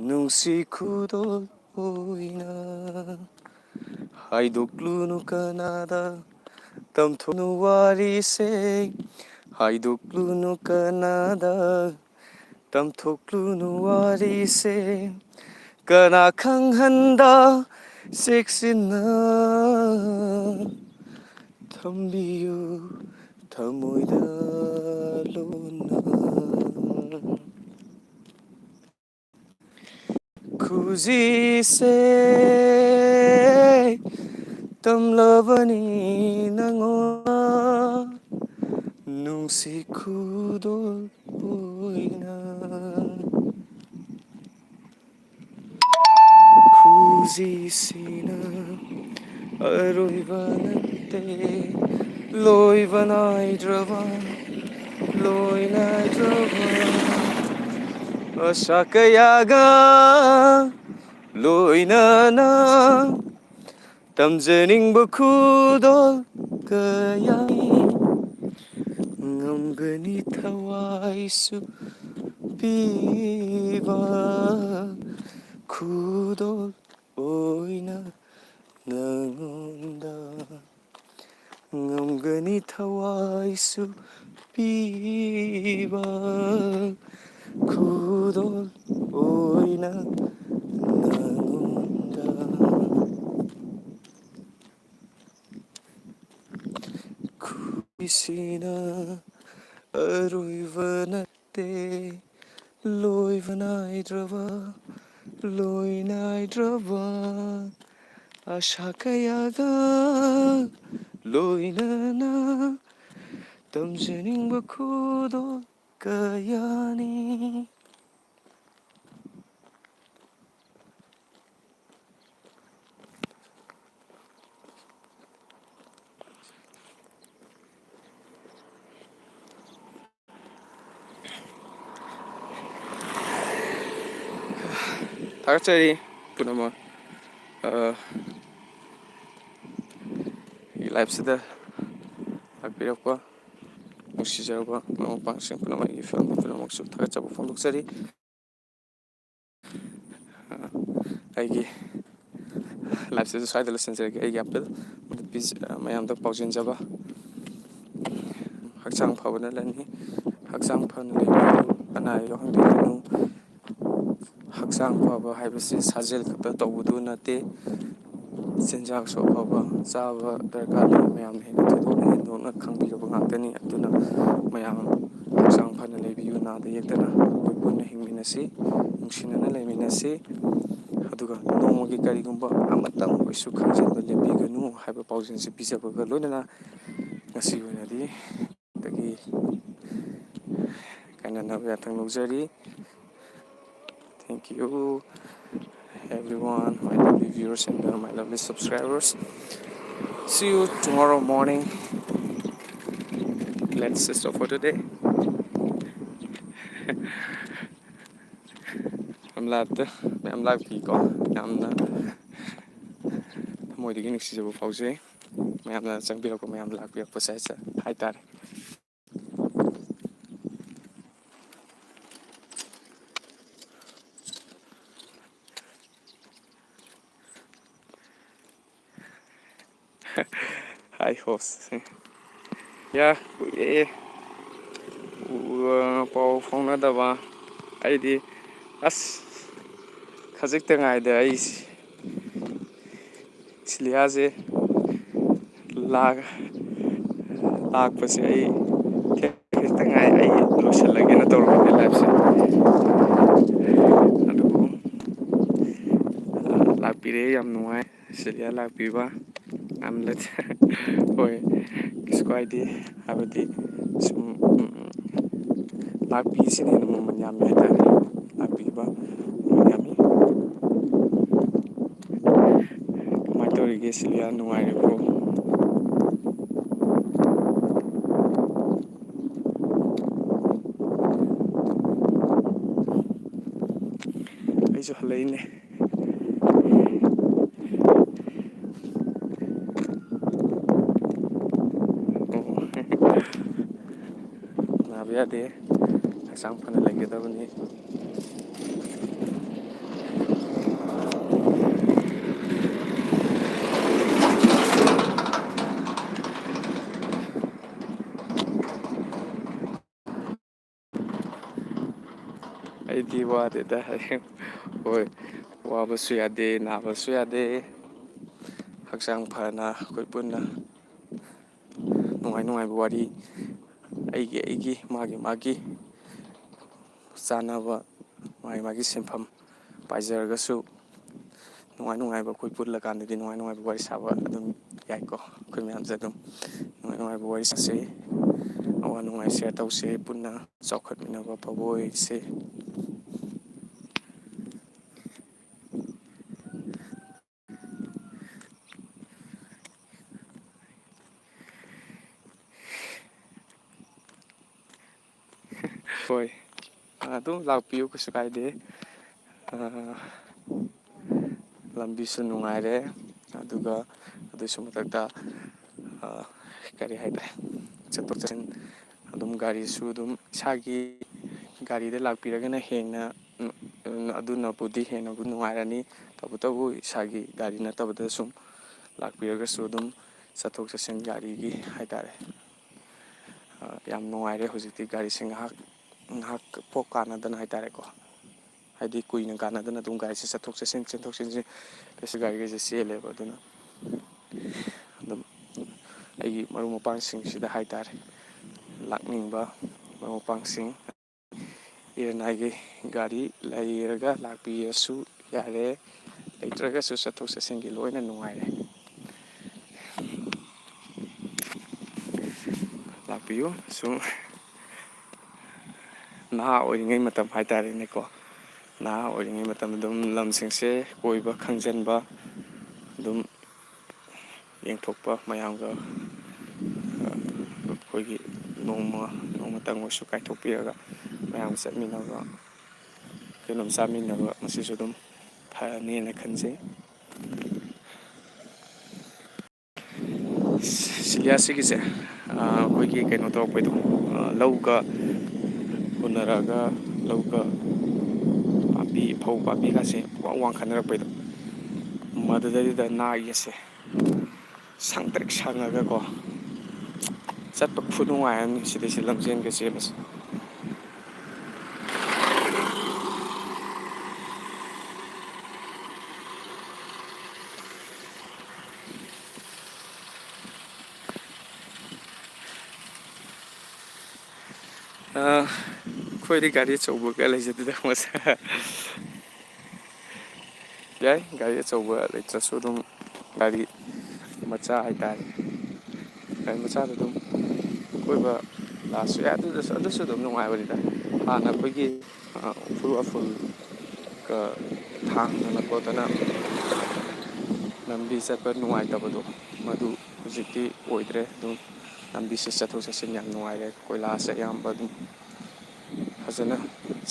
ꯅꯨꯡꯁꯤ ꯈꯨꯗꯣꯜ ꯑꯣꯏꯅ꯫ ꯍꯥꯏꯗꯣꯛꯂꯨꯅꯨ ꯀꯅꯥꯗ, ꯇꯝꯊꯣꯛꯅꯨ ꯋꯥꯔꯤꯁꯦ, ꯍꯥꯏꯗꯣꯛꯂꯨꯅꯨ ꯀꯅꯥꯗ, ꯇꯝꯊꯣꯛꯂꯨꯅꯨ ꯋꯥꯔꯤꯁꯦ꯫ ꯀꯅꯥ ꯈꯪꯍꯟꯗ ꯆꯦꯛꯁꯤꯟꯅ ꯊꯝꯕꯤꯌꯨ ꯊꯃꯣꯏꯗ ꯂꯣꯟꯅ꯫ ꯈꯨꯖꯤꯁꯦ ꯇꯝꯂꯕꯅꯤ ꯅꯉꯣꯟꯗ, ꯅꯨꯡꯁꯤ ꯈꯨꯗꯣꯜ ꯑꯣꯏꯅ꯫ ꯈꯨꯖꯤꯁꯤꯅ ꯑꯔꯣꯏꯕ ꯅꯠꯇꯦ, ꯂꯣꯏꯕ ꯅꯥꯏꯗ꯭ꯔꯕ, ꯂꯣꯏ ꯅꯥꯏꯗ꯭ꯔꯕ ꯑꯁꯥ ꯀꯌꯥꯒ ꯂꯣꯏꯅꯅ ꯇꯝꯖꯅꯤꯡꯕ ꯈꯨꯗꯣꯜ ꯀꯌꯥ ꯉꯝꯒꯅꯤ ꯊꯋꯥꯏꯁꯨ ꯄꯤꯕ ꯈꯨꯗꯣꯜ ꯑꯣꯏꯅ ꯅꯉꯣꯟꯗ꯫ ꯉꯝꯒꯅꯤ ꯊꯋꯥꯏꯁꯨ ꯄꯤꯕ ꯈꯨꯗꯣꯜ ꯑꯣꯏꯅ ꯅꯉꯣꯟꯗ꯫ ꯈꯨꯖꯤꯁꯤꯅ ꯑꯔꯣꯏꯕ ꯅꯠꯇꯦ, ꯂꯣꯏꯕ ꯅꯥꯏꯗ꯭ꯔꯕ, ꯂꯣꯏ ꯅꯥꯏꯗ꯭ꯔꯕ ꯑꯁꯥ ꯀꯌꯥꯒ ꯂꯣꯏꯅꯅ ꯇꯝꯖꯅꯤꯡꯕ ꯈꯨꯗꯣꯜ ꯀꯌꯥꯅꯤ꯫ ꯊꯥꯒꯠꯆꯔꯤ ꯄꯨꯝꯅꯃꯛ, ꯑ, ꯑꯩꯒꯤ liveꯁꯤꯗ ꯂꯥꯛꯄꯤꯔꯛꯄ ꯅꯨꯡꯁꯤꯖꯔꯕ ꯃꯔꯨꯞ ꯃꯄꯥꯡꯁꯤꯡ ꯄꯨꯝꯅꯃꯛ, ꯑꯩꯒꯤ family ꯄꯨꯝꯅꯃꯛꯁꯨ ꯊꯥꯒꯠꯆꯕ ꯐꯣꯡꯗꯣꯛꯆꯔꯤ꯫ ꯑ, ꯑꯩꯒꯤ liveꯁꯤꯁꯨ ꯁ꯭ꯋꯥꯏꯗ ꯂꯣꯏꯁꯤꯟꯖꯔꯒꯦ꯫ ꯑꯩꯒꯤ ꯑꯄꯤꯜ ꯃꯌꯥꯝꯗ ꯄꯥꯎꯖꯦꯟꯖꯕ, ꯍꯛꯆꯥꯡ ꯐꯕꯅ ꯂꯟꯅꯤ꯫ ꯍꯛꯆꯥꯡ ꯐꯅ ꯂꯩꯕꯤꯌꯨ, ꯑꯅꯥ ꯑꯌꯦꯛ ꯌꯥꯎꯍꯟꯕꯤꯒꯅꯨ꯫ ꯍꯛꯆꯥꯡ ꯐꯕ ꯍꯥꯏꯕꯁꯤ ꯁꯥꯖꯦꯜ ꯈꯛꯇ ꯇꯧꯕꯗꯨ ꯅꯠꯇꯦ, ꯆꯤꯟꯖꯥꯛꯁꯨ ꯑꯐꯕ ꯆꯥꯕ ꯗꯔꯀꯥꯔ ꯂꯩ꯫ ꯃꯌꯥꯝꯅ ꯍꯦꯟꯅ ꯊꯣꯏꯗꯣꯛꯅ ꯍꯦꯟꯗꯣꯛꯅ ꯈꯪꯕꯤꯔꯕ ꯉꯥꯛꯇꯅꯤ꯫ ꯑꯗꯨꯅ ꯃꯌꯥꯝ ꯍꯛꯆꯥꯡ ꯐꯅ ꯂꯩꯕꯤꯌꯨ, ꯅꯥꯗ ꯌꯦꯛꯇꯅ ꯑꯩꯈꯣꯏ ꯄꯨꯟꯅ ꯍꯤꯡꯃꯤꯟꯅꯁꯤ, ꯅꯨꯡꯁꯤꯅꯅ ꯂꯩꯃꯤꯟꯅꯁꯤ꯫ ꯑꯗꯨꯒ ꯅꯣꯡꯃꯒꯤ ꯀꯔꯤꯒꯨꯝꯕ ꯑꯃꯇꯪ ꯑꯣꯏꯁꯨ ꯈꯪꯖꯤꯟꯕ ꯂꯦꯞꯄꯤꯒꯅꯨ ꯍꯥꯏꯕ ꯄꯥꯎꯖꯦꯜꯁꯤ ꯄꯤꯖꯕꯒ ꯂꯣꯏꯅꯅ ꯉꯁꯤꯒꯤ ꯑꯣꯏꯅꯗꯤ ꯑꯗꯒꯤ ꯀꯥꯏꯅꯅꯕ ꯌꯥꯊꯪ ꯂꯧꯖꯔꯤ꯫ Thank you, everyone, my lovely viewers and, uh, my lovely subscribers. See you tomorrow morning. Let's stop for today. ꯌꯥꯝ ꯂꯥꯛꯇ ꯃꯌꯥꯝ ꯂꯥꯛꯄꯤꯀꯣ, ꯌꯥꯝꯅ ꯊꯃꯣꯏꯗꯒꯤ ꯅꯨꯡꯁꯤꯖꯕ ꯐꯥꯎꯖꯩ꯫ ꯃꯌꯥꯝꯅ ꯆꯪꯕꯤꯔꯛꯄ, ꯃꯌꯥꯝ ꯂꯥꯛꯄꯤꯔꯛꯄꯁꯦ ꯍꯥꯏꯇꯥꯔꯦ꯫ Hi host. ꯌꯥ, ꯀꯨꯏꯔꯦ ꯎ-, ꯄꯥꯎ ꯐꯥꯎꯅꯗꯕ꯫ ꯑꯩꯗꯤ ꯑꯁ ꯈꯖꯤꯛꯇ ꯉꯥꯏꯗ ꯑꯩ ꯁꯤꯂꯤꯌꯥꯁꯦ ꯂꯥꯛ-, ꯂꯥꯛꯄꯁꯦ ꯑꯩ ꯈꯤꯇꯪ ꯉꯥꯏ, ꯑꯩ ꯂꯣꯏꯁꯤꯜꯂꯒꯦꯅ ꯇꯧꯔꯝꯕꯅꯦ liveꯁꯦ꯫ ꯌꯥꯝ ꯅꯨꯡꯉꯥꯏ ꯁꯤꯂꯤꯌꯥ ꯂꯥꯛꯄꯤꯕ꯫ ꯌꯥꯝ ꯂꯩ-, ꯍꯣꯏ, ꯀꯩꯁꯨ ꯀꯥꯏꯗꯦ꯫ ꯍꯥꯏꯕꯗꯤ ꯁꯨꯝ, ꯎꯝ, ꯂꯥꯛꯄꯤꯁꯤꯅ ꯍꯦꯟꯅ ꯃꯃꯜ ꯌꯥꯝꯃꯤ ꯍꯥꯏꯇꯥꯔꯦ꯫ ꯂꯥꯛꯄꯤꯕ ꯃꯃꯜ ꯌꯥꯝꯃꯤ꯫ ꯀꯃꯥꯏꯅ ꯇꯧꯔꯤꯒꯦ ꯁꯤꯂꯤꯌꯥ, ꯅꯨꯡꯉꯥꯏꯔꯤꯕ꯭ꯔꯣ? ꯑꯩꯁꯨ ꯍꯜꯂꯛꯏꯅꯦ꯫ ꯑꯣ꯫ ꯅꯥꯕ ꯌꯥꯗꯦ꯫ ꯍꯛꯆꯥꯡ ꯐꯅ ꯂꯩꯒꯗꯕꯅꯤ꯫ ꯑꯩꯗꯤ ꯋꯥꯗꯦꯗ꯫ ꯍꯣꯏ, ꯋꯥꯕꯁꯨ ꯌꯥꯗꯦ, ꯅꯥꯕꯁꯨ ꯌꯥꯗꯦ꯫ ꯍꯛꯆꯥꯡ ꯐꯅ ꯑꯩꯈꯣꯏ ꯄꯨꯟꯅ ꯅꯨꯡꯉꯥꯏ ꯅꯨꯡꯉꯥꯏꯕ ꯋꯥꯔꯤ, ꯑꯩꯒꯤ ꯑꯩꯒꯤ, ꯃꯥꯒꯤ ꯃꯥꯒꯤ ꯆꯥꯅꯕ, ꯃꯥꯒꯤ ꯃꯥꯒꯤ ꯁꯤꯟꯐꯝ ꯄꯥꯏꯖꯔꯒꯁꯨ, ꯅꯨꯡꯉꯥꯏ ꯅꯨꯡꯉꯥꯏꯕ ꯑꯩꯈꯣꯏ ꯄꯨꯜꯂꯀꯥꯟꯗꯗꯤ ꯅꯨꯡꯉꯥꯏ ꯅꯨꯡꯉꯥꯏꯕ ꯋꯥꯔꯤ ꯁꯥꯕ ꯑꯗꯨꯝ ꯌꯥꯏꯀꯣ꯫ ꯑꯩꯈꯣꯏ ꯃꯌꯥꯝꯁꯦ ꯑꯗꯨꯝ ꯅꯨꯡꯉꯥꯏ ꯅꯨꯡꯉꯥꯏꯕ ꯋꯥꯔꯤ ꯁꯥꯁꯦ, ꯑꯋꯥ ꯅꯨꯡꯉꯥꯏ share ꯇꯧꯁꯦ, ꯄꯨꯟꯅ ꯆꯥꯎꯈꯠꯃꯤꯟꯅꯕ ꯑꯐꯕ ꯑꯣꯏꯁꯦ꯫ ꯍꯣꯏ, ꯑꯗꯨꯝ ꯂꯥꯛꯄꯤꯌꯨ, ꯀꯩꯁꯨ ꯀꯥꯏꯗꯦ꯫ ꯑ, ꯂꯝꯕꯤꯁꯨ ꯅꯨꯡꯉꯥꯏꯔꯦ, ꯑꯗꯨꯒ ꯑꯗꯨꯒꯤꯁꯨ ꯃꯊꯛꯇ, ꯑ, ꯀꯔꯤ ꯍꯥꯏꯇꯥꯔꯦ, ꯆꯠꯊꯣꯛ ꯆꯠꯁꯤꯟ ꯑꯗꯨꯝ, ꯒꯥꯔꯤꯁꯨ ꯑꯗꯨꯝ ꯏꯁꯥꯒꯤ ꯒꯥꯔꯤꯗ ꯂꯥꯛꯄꯤꯔꯒꯅ ꯍꯦꯟꯅ, ꯎꯝ, ꯑꯗꯨꯅꯕꯨꯗꯤ ꯍꯦꯟꯅꯕꯨ ꯅꯨꯡꯉꯥꯏꯔꯅꯤ꯫ ꯇꯧꯕꯇꯕꯨ ꯏꯁꯥꯒꯤ ꯒꯥꯔꯤ ꯅꯠꯇꯕꯗ ꯁꯨꯝ ꯂꯥꯛꯄꯤꯔꯒꯁꯨ ꯑꯗꯨꯝ ꯆꯠꯊꯣꯛ ꯆꯠꯁꯤꯟ ꯒꯥꯔꯤꯒꯤ ꯍꯥꯏꯇꯥꯔꯦ, ꯑ, ꯌꯥꯝ ꯅꯨꯡꯉꯥꯏꯔꯦ꯫ ꯍꯧꯖꯤꯛꯇꯤ ꯒꯥꯔꯤꯁꯦ ꯉꯥꯏꯍꯥꯛ, ꯉꯥꯏꯍꯥꯛ ꯄꯣꯛ ꯀꯥꯟꯅꯗꯅ ꯍꯥꯏꯇꯥꯔꯦꯀꯣ, ꯍꯥꯏꯗꯤ ꯀꯨꯏꯅ ꯀꯥꯟꯅꯗꯅ ꯑꯗꯨꯝ ꯒꯥꯔꯤꯁꯦ ꯆꯠꯊꯣꯛ ꯆꯠꯁꯤꯟ, ꯆꯦꯟꯊꯣꯛ ꯆꯦꯟꯁꯤꯟ ꯄꯦꯁꯦꯟꯖꯔ ꯒꯥꯔꯤꯒꯩꯁꯦ ꯆꯦꯜꯂꯦꯕ꯫ ꯑꯗꯨꯅ ꯑꯗꯨꯝ ꯑꯩꯒꯤ ꯃꯔꯨꯞ ꯃꯄꯥꯡꯁꯤꯡꯁꯤꯗ ꯍꯥꯏꯇꯥꯔꯦ, ꯂꯥꯛꯅꯤꯡꯕ ꯃꯔꯨꯞ ꯃꯄꯥꯡꯁꯤꯡ, ꯏꯔꯟ ꯑꯥꯏꯒꯤ ꯒꯥꯔꯤ ꯂꯩꯔꯒ ꯂꯥꯛꯄꯤꯔꯁꯨ ꯌꯥꯔꯦ꯫ ꯂꯩꯇ꯭ꯔꯒꯁꯨ ꯆꯠꯊꯣꯛ ꯆꯠꯁꯤꯟꯒꯤ ꯂꯣꯏꯅ ꯅꯨꯡꯉꯥꯏꯔꯦ꯫ ꯂꯥꯛꯄꯤꯌꯨ꯫ ꯁꯨꯝ ꯅꯍꯥ ꯑꯣꯏꯔꯤꯉꯩ ꯃꯇꯝ ꯍꯥꯏꯇꯥꯔꯦꯅꯦꯀꯣ, ꯅꯍꯥ ꯑꯣꯏꯔꯤꯉꯩ ꯃꯇꯝꯗ ꯑꯗꯨꯝ ꯂꯝꯁꯤꯡꯁꯦ ꯀꯣꯏꯕ ꯈꯪꯖꯤꯟꯕ, ꯑꯗꯨꯝ ꯌꯦꯡꯊꯣꯛꯄ, ꯃꯌꯥꯝꯒ ꯑꯩꯈꯣꯏꯒꯤ ꯅꯣꯡꯃ ꯅꯣꯡꯃꯇꯪ ꯑꯣꯏꯁꯨ ꯀꯥꯏꯊꯣꯛꯄꯤꯔꯒ ꯃꯌꯥꯝ ꯆꯠꯃꯤꯟꯅꯕ, ꯀꯩꯅꯣꯝ ꯆꯥꯃꯤꯟꯅꯕ, ꯃꯁꯤꯁꯨ ꯑꯗꯨꯝ ꯐꯅꯤꯅ ꯈꯟꯖꯩ꯫ ꯁꯤꯂꯤꯌꯥꯁꯤꯒꯤꯁꯦ ꯑꯩꯈꯣꯏꯒꯤ ꯀꯩꯅꯣ ꯇꯧꯔꯛꯄꯩꯗꯣ, ꯂꯧꯒ ꯎꯅꯔꯒ, ꯂꯧꯒ ꯄꯥꯝꯕꯤ, ꯐꯧ ꯄꯥꯝꯕꯤꯒꯁꯦ ꯋꯥꯡ ꯋꯥꯡꯈꯠꯅꯔꯛꯄꯩꯗꯣ, ꯃꯗꯨꯗꯩꯗꯨꯗ ꯅꯥꯏꯒꯁꯦ ꯁꯪꯇ꯭ꯔꯤꯛ ꯁꯪꯉꯒꯀꯣ, ꯆꯠꯄ ꯈꯨꯅꯨꯡꯉꯥꯏ ꯑꯃꯅꯤ ꯁꯤꯗꯩꯁꯤ ꯂꯝꯖꯦꯟꯒ ꯆꯦꯟꯕꯁꯦ꯫ ꯑꯩꯈꯣꯏꯗꯤ ꯒꯥꯔꯤ ꯑꯆꯧꯕꯒ ꯂꯩꯖꯗꯦꯗ ꯃꯁꯥ꯫ ꯌꯥꯏ, ꯒꯥꯔꯤ ꯑꯆꯧꯕ ꯂꯩꯇ꯭ꯔꯁꯨ ꯑꯗꯨꯝ ꯒꯥꯔꯤ ꯃꯆꯥ ꯍꯥꯏꯇꯥꯔꯦ, ꯒꯥꯔꯤ ꯃꯆꯥꯗ ꯑꯗꯨꯝ ꯀꯣꯏꯕ ꯂꯥꯛꯑꯁꯨ ꯌꯥꯏ꯫ ꯑꯗꯨꯗꯁꯨ, ꯑꯗꯨꯁꯨ ꯑꯗꯨꯝ ꯅꯨꯡꯉꯥꯏꯕꯅꯤꯗ꯫ ꯍꯥꯟꯅ ꯑꯩꯈꯣꯏꯒꯤ ꯎꯈ꯭ꯔꯨꯜ ꯋꯥꯐꯜꯒ ꯊꯥꯡꯗꯅ ꯈꯣꯠꯇꯅ ꯂꯝꯕꯤ ꯆꯠꯄ ꯅꯨꯡꯉꯥꯏꯇꯕꯗꯣ, ꯃꯗꯨ ꯍꯧꯖꯤꯛꯇꯤ ꯑꯣꯏꯗ꯭ꯔꯦ꯫ ꯑꯗꯨꯝ ꯂꯝꯕꯤꯁꯦ ꯆꯠꯊꯣꯛ ꯆꯠꯁꯤꯟ ꯌꯥꯝ ꯅꯨꯡꯉꯥꯏꯔꯦ꯫ ꯀꯣꯏꯂꯥꯁ ꯑꯌꯥꯝꯕ ꯑꯗꯨꯝ ꯐꯖꯅ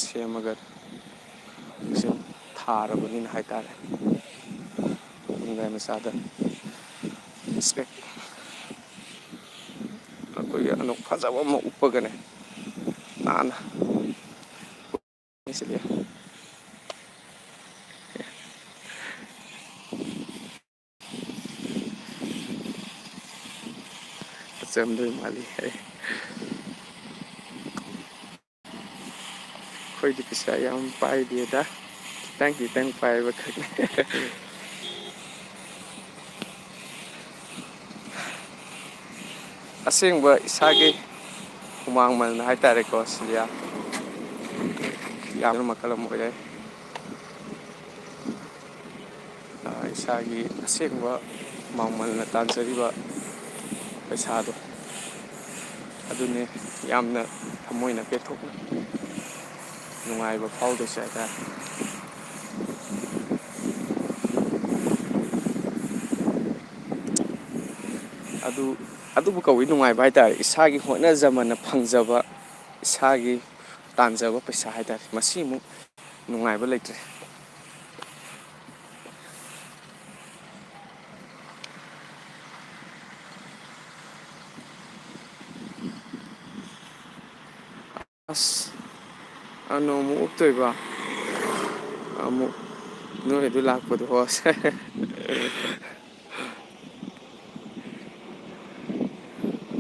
ꯁꯦꯝꯃꯒ ꯁꯦꯝ ꯊꯥꯔꯕꯅꯤꯅ ꯍꯥꯏꯇꯥꯔꯦ꯫ ꯈꯨꯡꯒꯪ ꯃꯆꯥꯗ ꯏꯟꯁꯄꯦꯛ ꯑꯩꯈꯣꯏꯒꯤ ꯑꯅꯧ ꯐꯖꯕ ꯑꯃ ꯎꯞꯄꯒꯅꯦ ꯅꯥꯟꯅ ꯁꯤꯗꯤ꯫ ꯑꯆꯝꯗꯣꯏ ꯃꯥꯜꯂꯤ ꯍꯥꯏ꯫ ꯑꯩꯈꯣꯏꯗꯤ ꯄꯩꯁꯥ ꯌꯥꯝ ꯄꯥꯏꯗꯦꯗ, ꯈꯤꯇꯪ ꯈꯤꯇꯪ ꯄꯥꯏꯕ ꯈꯛꯅꯦ꯫ ꯑꯁꯦꯡꯕ ꯏꯁꯥꯒꯤ ꯍꯨꯃꯥꯡ ꯃꯅꯝ ꯍꯥꯏꯇꯥꯔꯦꯀꯣ, ꯁꯤꯗꯤ ꯌꯥꯝ, ꯌꯥꯝꯅ ꯃꯈꯜ ꯑꯃ ꯑꯣꯏꯔꯦ꯫ ꯏꯁꯥꯒꯤ ꯑꯁꯦꯡꯕ ꯃꯃꯜꯅ ꯇꯥꯟꯖꯔꯤꯕ ꯄꯩꯁꯥꯗꯣ, ꯑꯗꯨꯅꯤ ꯌꯥꯝꯅ ꯊꯃꯣꯏꯅ ꯄꯦꯟꯊꯣꯛꯅ ꯅꯨꯡꯉꯥꯏꯕ ꯐꯥꯎꯗꯣꯏꯁꯦ ꯍꯥꯏꯇꯥꯔꯦ꯫ ꯑꯗꯨ, ꯑꯗꯨꯕꯨ ꯀꯧꯏ ꯅꯨꯡꯉꯥꯏꯕ ꯍꯥꯏꯇꯥꯔꯦ꯫ ꯏꯁꯥꯒꯤ ꯍꯣꯠꯅꯖꯃꯟꯅ ꯐꯪꯖꯕ, ꯏꯁꯥꯒꯤ ꯇꯥꯟꯖꯕ ꯄꯩꯁꯥ ꯍꯥꯏꯇꯥꯔꯦ, ꯃꯁꯤꯃꯨꯛ ꯅꯨꯡꯉꯥꯏꯕ ꯂꯩꯇ꯭ꯔꯦ꯫ ꯑꯁ, ꯑꯅꯣ ꯑꯃꯨꯛ ꯎꯞꯇꯣꯏꯕ꯫ ꯑꯃꯨꯛ ꯅꯣꯏ ꯑꯗꯨ ꯂꯥꯛꯄꯗꯣ ꯍꯣꯁ꯫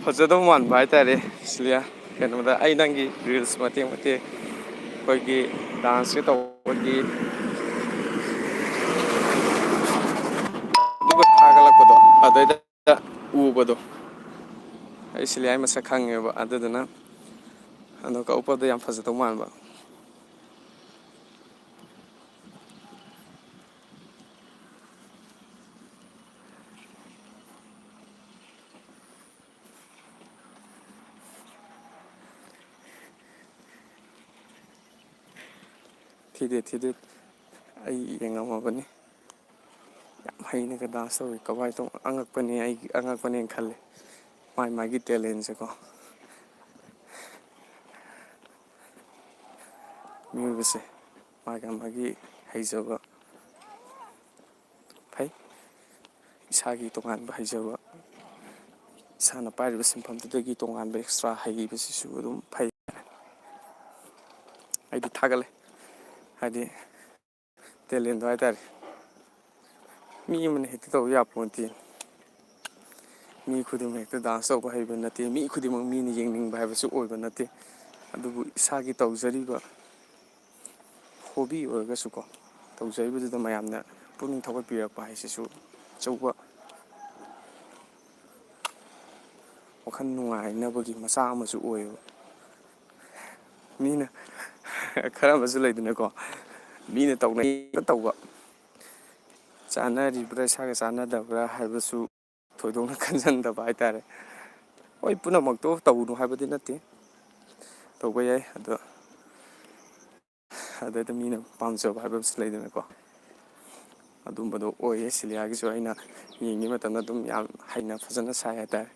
ꯐꯖꯗꯧ ꯃꯥꯟꯕ ꯍꯥꯏꯇꯥꯔꯦ, ꯁꯤꯂꯤꯌꯥ꯫ ꯀꯩꯅꯣꯗ ꯑꯩ ꯅꯪꯒꯤ reels ꯃꯇꯦꯛ ꯃꯇꯦꯛ ꯑꯩꯈꯣꯏꯒꯤ dance ꯀ ꯇꯧꯕꯒꯤ ꯑꯗꯨꯒ ꯊꯥꯒꯠꯂꯛꯄꯗꯣ, ꯑꯗꯩꯗ ꯎꯕꯗꯣ, ꯑꯩ ꯁꯤꯂꯤꯌꯥ ꯃꯁꯛ ꯈꯪꯉꯦꯕ꯫ ꯑꯗꯨꯗꯨꯅ ꯑꯗꯣ ꯀꯛꯄꯗ ꯌꯥꯝ ꯐꯖꯗꯧ ꯃꯥꯟꯕ꯫ ꯊꯤꯗꯦ, ꯊꯤꯗꯦ꯫ ꯑꯩ ꯌꯦꯡꯉꯝꯃꯕꯅꯤ꯫ ꯌꯥꯝ ꯍꯩꯅꯒ dance ꯇꯧꯋꯤ꯫ ꯀꯋꯥꯏ ꯇꯧ-, ꯑꯉꯛꯄꯅꯤ, ꯑꯩ ꯑꯉꯛꯄꯅꯦꯅ ꯈꯜꯂꯤ꯫ ꯃꯥꯏ ꯃꯥꯒꯤ talent ꯁꯦꯀꯣ꯫ ꯃꯤꯑꯣꯏꯕꯁꯦ ꯃꯥꯒꯤ ꯃꯥꯒꯤ ꯍꯩꯖꯕ ꯐꯩ꯫ ꯏꯁꯥꯒꯤ ꯇꯣꯉꯥꯟꯕ ꯍꯩꯖꯕ, ꯏꯁꯥꯅ ꯄꯥꯏꯔꯤꯕ ꯁꯤꯟꯐꯝꯗꯨꯗꯒꯤ ꯇꯣꯉꯥꯟꯕ extra ꯍꯩꯕꯁꯤꯁꯨ ꯑꯗꯨꯝ ꯐꯩ꯫ ꯑꯩꯗꯤ ꯊꯥꯒꯠꯂꯦ꯫ ꯍꯥꯏꯗꯤ talent ꯗꯣ ꯍꯥꯏꯇꯥꯔꯦ꯫ ꯃꯤ ꯑꯃꯅ ꯍꯦꯛꯇ ꯇꯧꯕ ꯌꯥꯄꯣꯟꯇꯦ꯫ ꯃꯤ ꯈꯨꯗꯤꯡꯃꯛ ꯍꯦꯛꯇ dance ꯇꯧꯕ ꯍꯩꯕ ꯅꯠꯇꯦ꯫ ꯃꯤ ꯈꯨꯗꯤꯡꯃꯛ ꯃꯤꯅ ꯌꯦꯡꯅꯤꯡꯕ ꯍꯥꯏꯕꯁꯨ ꯑꯣꯏꯕ ꯅꯠꯇꯦ꯫ ꯑꯗꯨꯕꯨ ꯏꯁꯥꯒꯤ ꯇꯧꯖꯔꯤꯕ hobby ꯑꯣꯏꯔꯒꯁꯨꯀꯣ, ꯇꯧꯖꯔꯤꯕꯗꯨꯗ ꯃꯌꯥꯝꯅ ꯄꯨꯛꯅꯤꯡ ꯊꯧꯒꯠꯄꯤꯔꯛꯄ ꯍꯥꯏꯁꯤꯁꯨ ꯑꯆꯧꯕ ꯋꯥꯈꯜ ꯅꯨꯡꯉꯥꯏꯅꯕꯒꯤ ꯃꯆꯥꯛ ꯑꯃꯁꯨ ꯑꯣꯏꯌꯦꯕ꯫ ꯃꯤꯅ ꯈꯔ ꯑꯃꯁꯨ ꯂꯩꯗꯅꯀꯣ, ꯃꯤꯅ ꯇꯧꯅꯩꯅ ꯇꯧꯕ, ꯆꯥꯟꯅꯔꯤꯕ꯭ꯔꯥ, ꯏꯁꯥꯒ ꯆꯥꯟꯅꯗꯕ꯭ꯔꯥ ꯍꯥꯏꯕꯁꯨ ꯊꯣꯏꯗꯣꯛꯅ ꯈꯟꯖꯟꯗꯕ ꯍꯥꯏꯇꯥꯔꯦ꯫ ꯍꯣꯏ, ꯄꯨꯝꯅꯃꯛꯇꯣ ꯇꯧꯅꯨ ꯍꯥꯏꯕꯗꯤ ꯅꯠꯇꯦ, ꯇꯧꯕ ꯌꯥꯏ, ꯑꯗꯣ ꯑꯗꯩꯗ ꯃꯤꯅ ꯄꯥꯝꯖꯕ ꯍꯥꯏꯕ ꯑꯃꯁꯨ ꯂꯩꯗꯅꯀꯣ, ꯑꯗꯨꯝꯕꯗꯣ ꯑꯣꯏꯌꯦ꯫ ꯁꯤꯂꯤꯌꯥꯒꯤꯁꯨ ꯑꯩꯅ ꯌꯦꯡꯉꯤ ꯃꯇꯝꯗ ꯑꯗꯨꯝ ꯌꯥꯝ ꯍꯩꯅ ꯐꯖꯅ ꯁꯥꯏ ꯍꯥꯏꯇꯥꯔꯦ꯫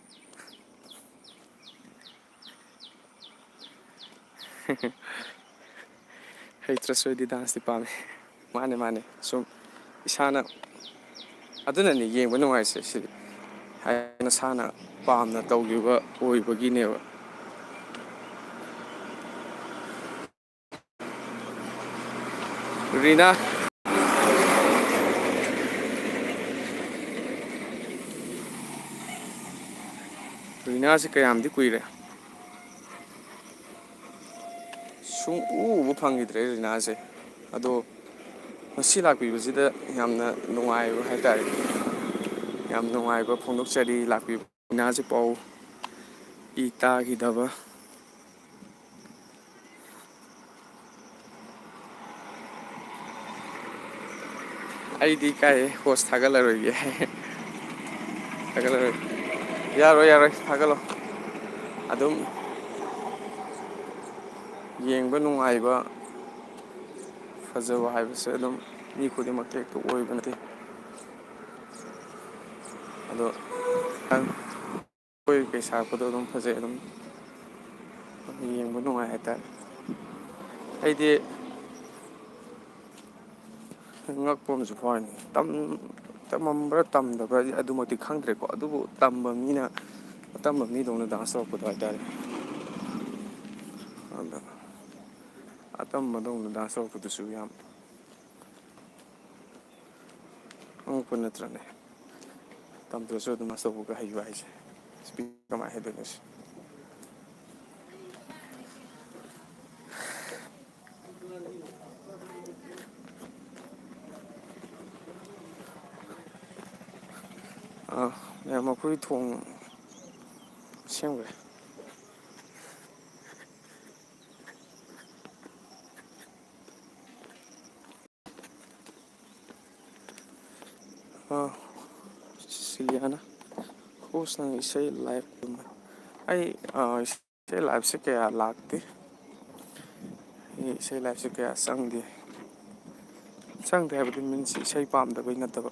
ꯍꯩꯇ꯭ꯔꯁꯨ ꯑꯩꯗꯤ ꯗꯥꯟꯁꯇꯤ ꯄꯥꯝꯃꯦ꯫ ꯃꯥꯅꯦ, ꯃꯥꯅꯦ, ꯁꯨꯝ ꯏꯁꯥꯅ, ꯑꯗꯨꯅꯅꯦ ꯌꯦꯡꯕ ꯅꯨꯡꯉꯥꯏꯁꯦ ꯁꯤꯗꯤ, ꯍꯥꯏꯗꯤ ꯅꯁꯥꯅ ꯄꯥꯝꯅ ꯇꯧꯈꯤꯕ ꯑꯣꯏꯕꯒꯤꯅꯦꯕ꯫ ꯔꯤꯅꯥ꯫ ꯔꯤꯅꯥꯁꯦ ꯀꯌꯥꯝꯗꯤ ꯀꯨꯏꯔꯦ? ꯁꯨꯡꯎ ꯎꯕ ꯐꯪꯈꯤꯗ꯭ꯔꯦ ꯔꯤꯅꯥꯁꯦ꯫ ꯑꯗꯣ ꯉꯁꯤ ꯂꯥꯛꯄꯤꯕꯁꯤꯗ ꯌꯥꯝꯅ ꯅꯨꯡꯉꯥꯏꯕ ꯍꯥꯏꯇꯥꯔꯦ, ꯌꯥꯝ ꯅꯨꯡꯉꯥꯏꯕ ꯐꯣꯡꯗꯣꯛꯆꯔꯤ꯫ ꯂꯥꯛꯄꯤꯕ ꯔꯤꯅꯥꯁꯦ ꯄꯥꯎ ꯏ ꯇꯥꯈꯤꯗꯕ꯫ ꯑꯩꯗꯤ ꯀꯥꯏ ꯍꯣꯁ ꯊꯥꯒꯠꯂꯔꯣꯏꯒꯦ꯫ ꯊꯥꯒꯠꯂꯔꯣꯏ꯫ ꯌꯥꯔꯣꯏ, ꯌꯥꯔꯣꯏ, ꯊꯥꯒꯠꯂꯣ꯫ ꯑꯗꯨꯝ ꯌꯦꯡꯕ ꯅꯨꯡꯉꯥꯏꯕ, ꯐꯖꯕ ꯍꯥꯏꯕꯁꯦ ꯑꯗꯨꯝ ꯃꯤ ꯈꯨꯗꯤꯡꯃꯛꯇ ꯍꯦꯛꯇ ꯑꯣꯏꯕ ꯅꯠꯇꯦ꯫ ꯑꯗꯣ ꯑꯩꯈꯣꯏ ꯀꯩ ꯁꯥꯔꯛꯄꯗꯣ ꯑꯗꯨꯝ ꯐꯖꯩ, ꯑꯗꯨꯝ ꯌꯦꯡꯕ ꯅꯨꯡꯉꯥꯏ ꯍꯥꯏꯇꯥꯔꯦ꯫ ꯑꯩꯗꯤ ꯉꯛꯄ ꯑꯃꯁꯨ ꯐꯥꯎꯔꯤꯅꯤ꯫ ꯇꯝ-, ꯇꯝꯃꯝꯕ꯭ꯔꯥ ꯇꯝꯗꯕ꯭ꯔꯥ ꯑꯗꯨꯃꯛꯇꯤ ꯈꯪꯗ꯭ꯔꯦꯀꯣ, ꯑꯗꯨꯕꯨ ꯇꯝꯕ ꯃꯤꯅ, ꯑꯇꯝꯕ ꯃꯤꯗꯧꯅ ꯗꯥꯟꯁ ꯇꯧꯔꯛꯄꯗꯣ ꯍꯥꯏꯇꯥꯔꯦ꯫ ꯑꯗ ꯑꯇꯝꯕꯗꯧꯅ ꯗꯥꯟꯁ ꯇꯧꯔꯛꯄꯗꯨꯁꯨ ꯌꯥꯝ ꯑꯉꯛꯄ ꯅꯠꯇ꯭ꯔꯅꯦ? ꯇꯝꯗ꯭ꯔꯁꯨ ꯑꯗꯨꯝ ꯗꯥꯟꯁ ꯇꯧꯕꯒ ꯍꯩꯕ ꯍꯥꯏꯁꯦ꯫ ꯁꯤꯗꯤ ꯀꯃꯥꯏꯅ ꯍꯥꯏꯗꯣꯏꯅꯣ ꯁꯤ? ꯑꯥ, ꯃꯌꯥꯝ, ꯑꯩꯈꯣꯏ ꯊꯣꯡ ꯁꯦꯝꯈ꯭ꯔꯦ꯫ ꯑꯥ, ꯁꯤꯂꯤꯌꯥꯅ, "ꯍꯣꯁ, ꯅꯪ ꯏꯁꯩ ꯂꯥꯏꯞ ꯑꯃ"꯫ ꯑꯩ, ꯑꯥ, ꯏꯁꯩ ꯂꯥꯏꯞꯁꯦ ꯀꯌꯥ ꯂꯥꯛꯇꯦ꯫ ꯑꯩ ꯏꯁꯩ ꯂꯥꯏꯞꯁꯦ ꯀꯌꯥ ꯆꯪꯗꯦ꯫ ꯆꯪꯗꯦ ꯍꯥꯏꯕꯗꯤ ꯃꯤꯟꯁ ꯏꯁꯩ ꯄꯥꯝꯗꯕꯩ ꯅꯠꯇꯕ,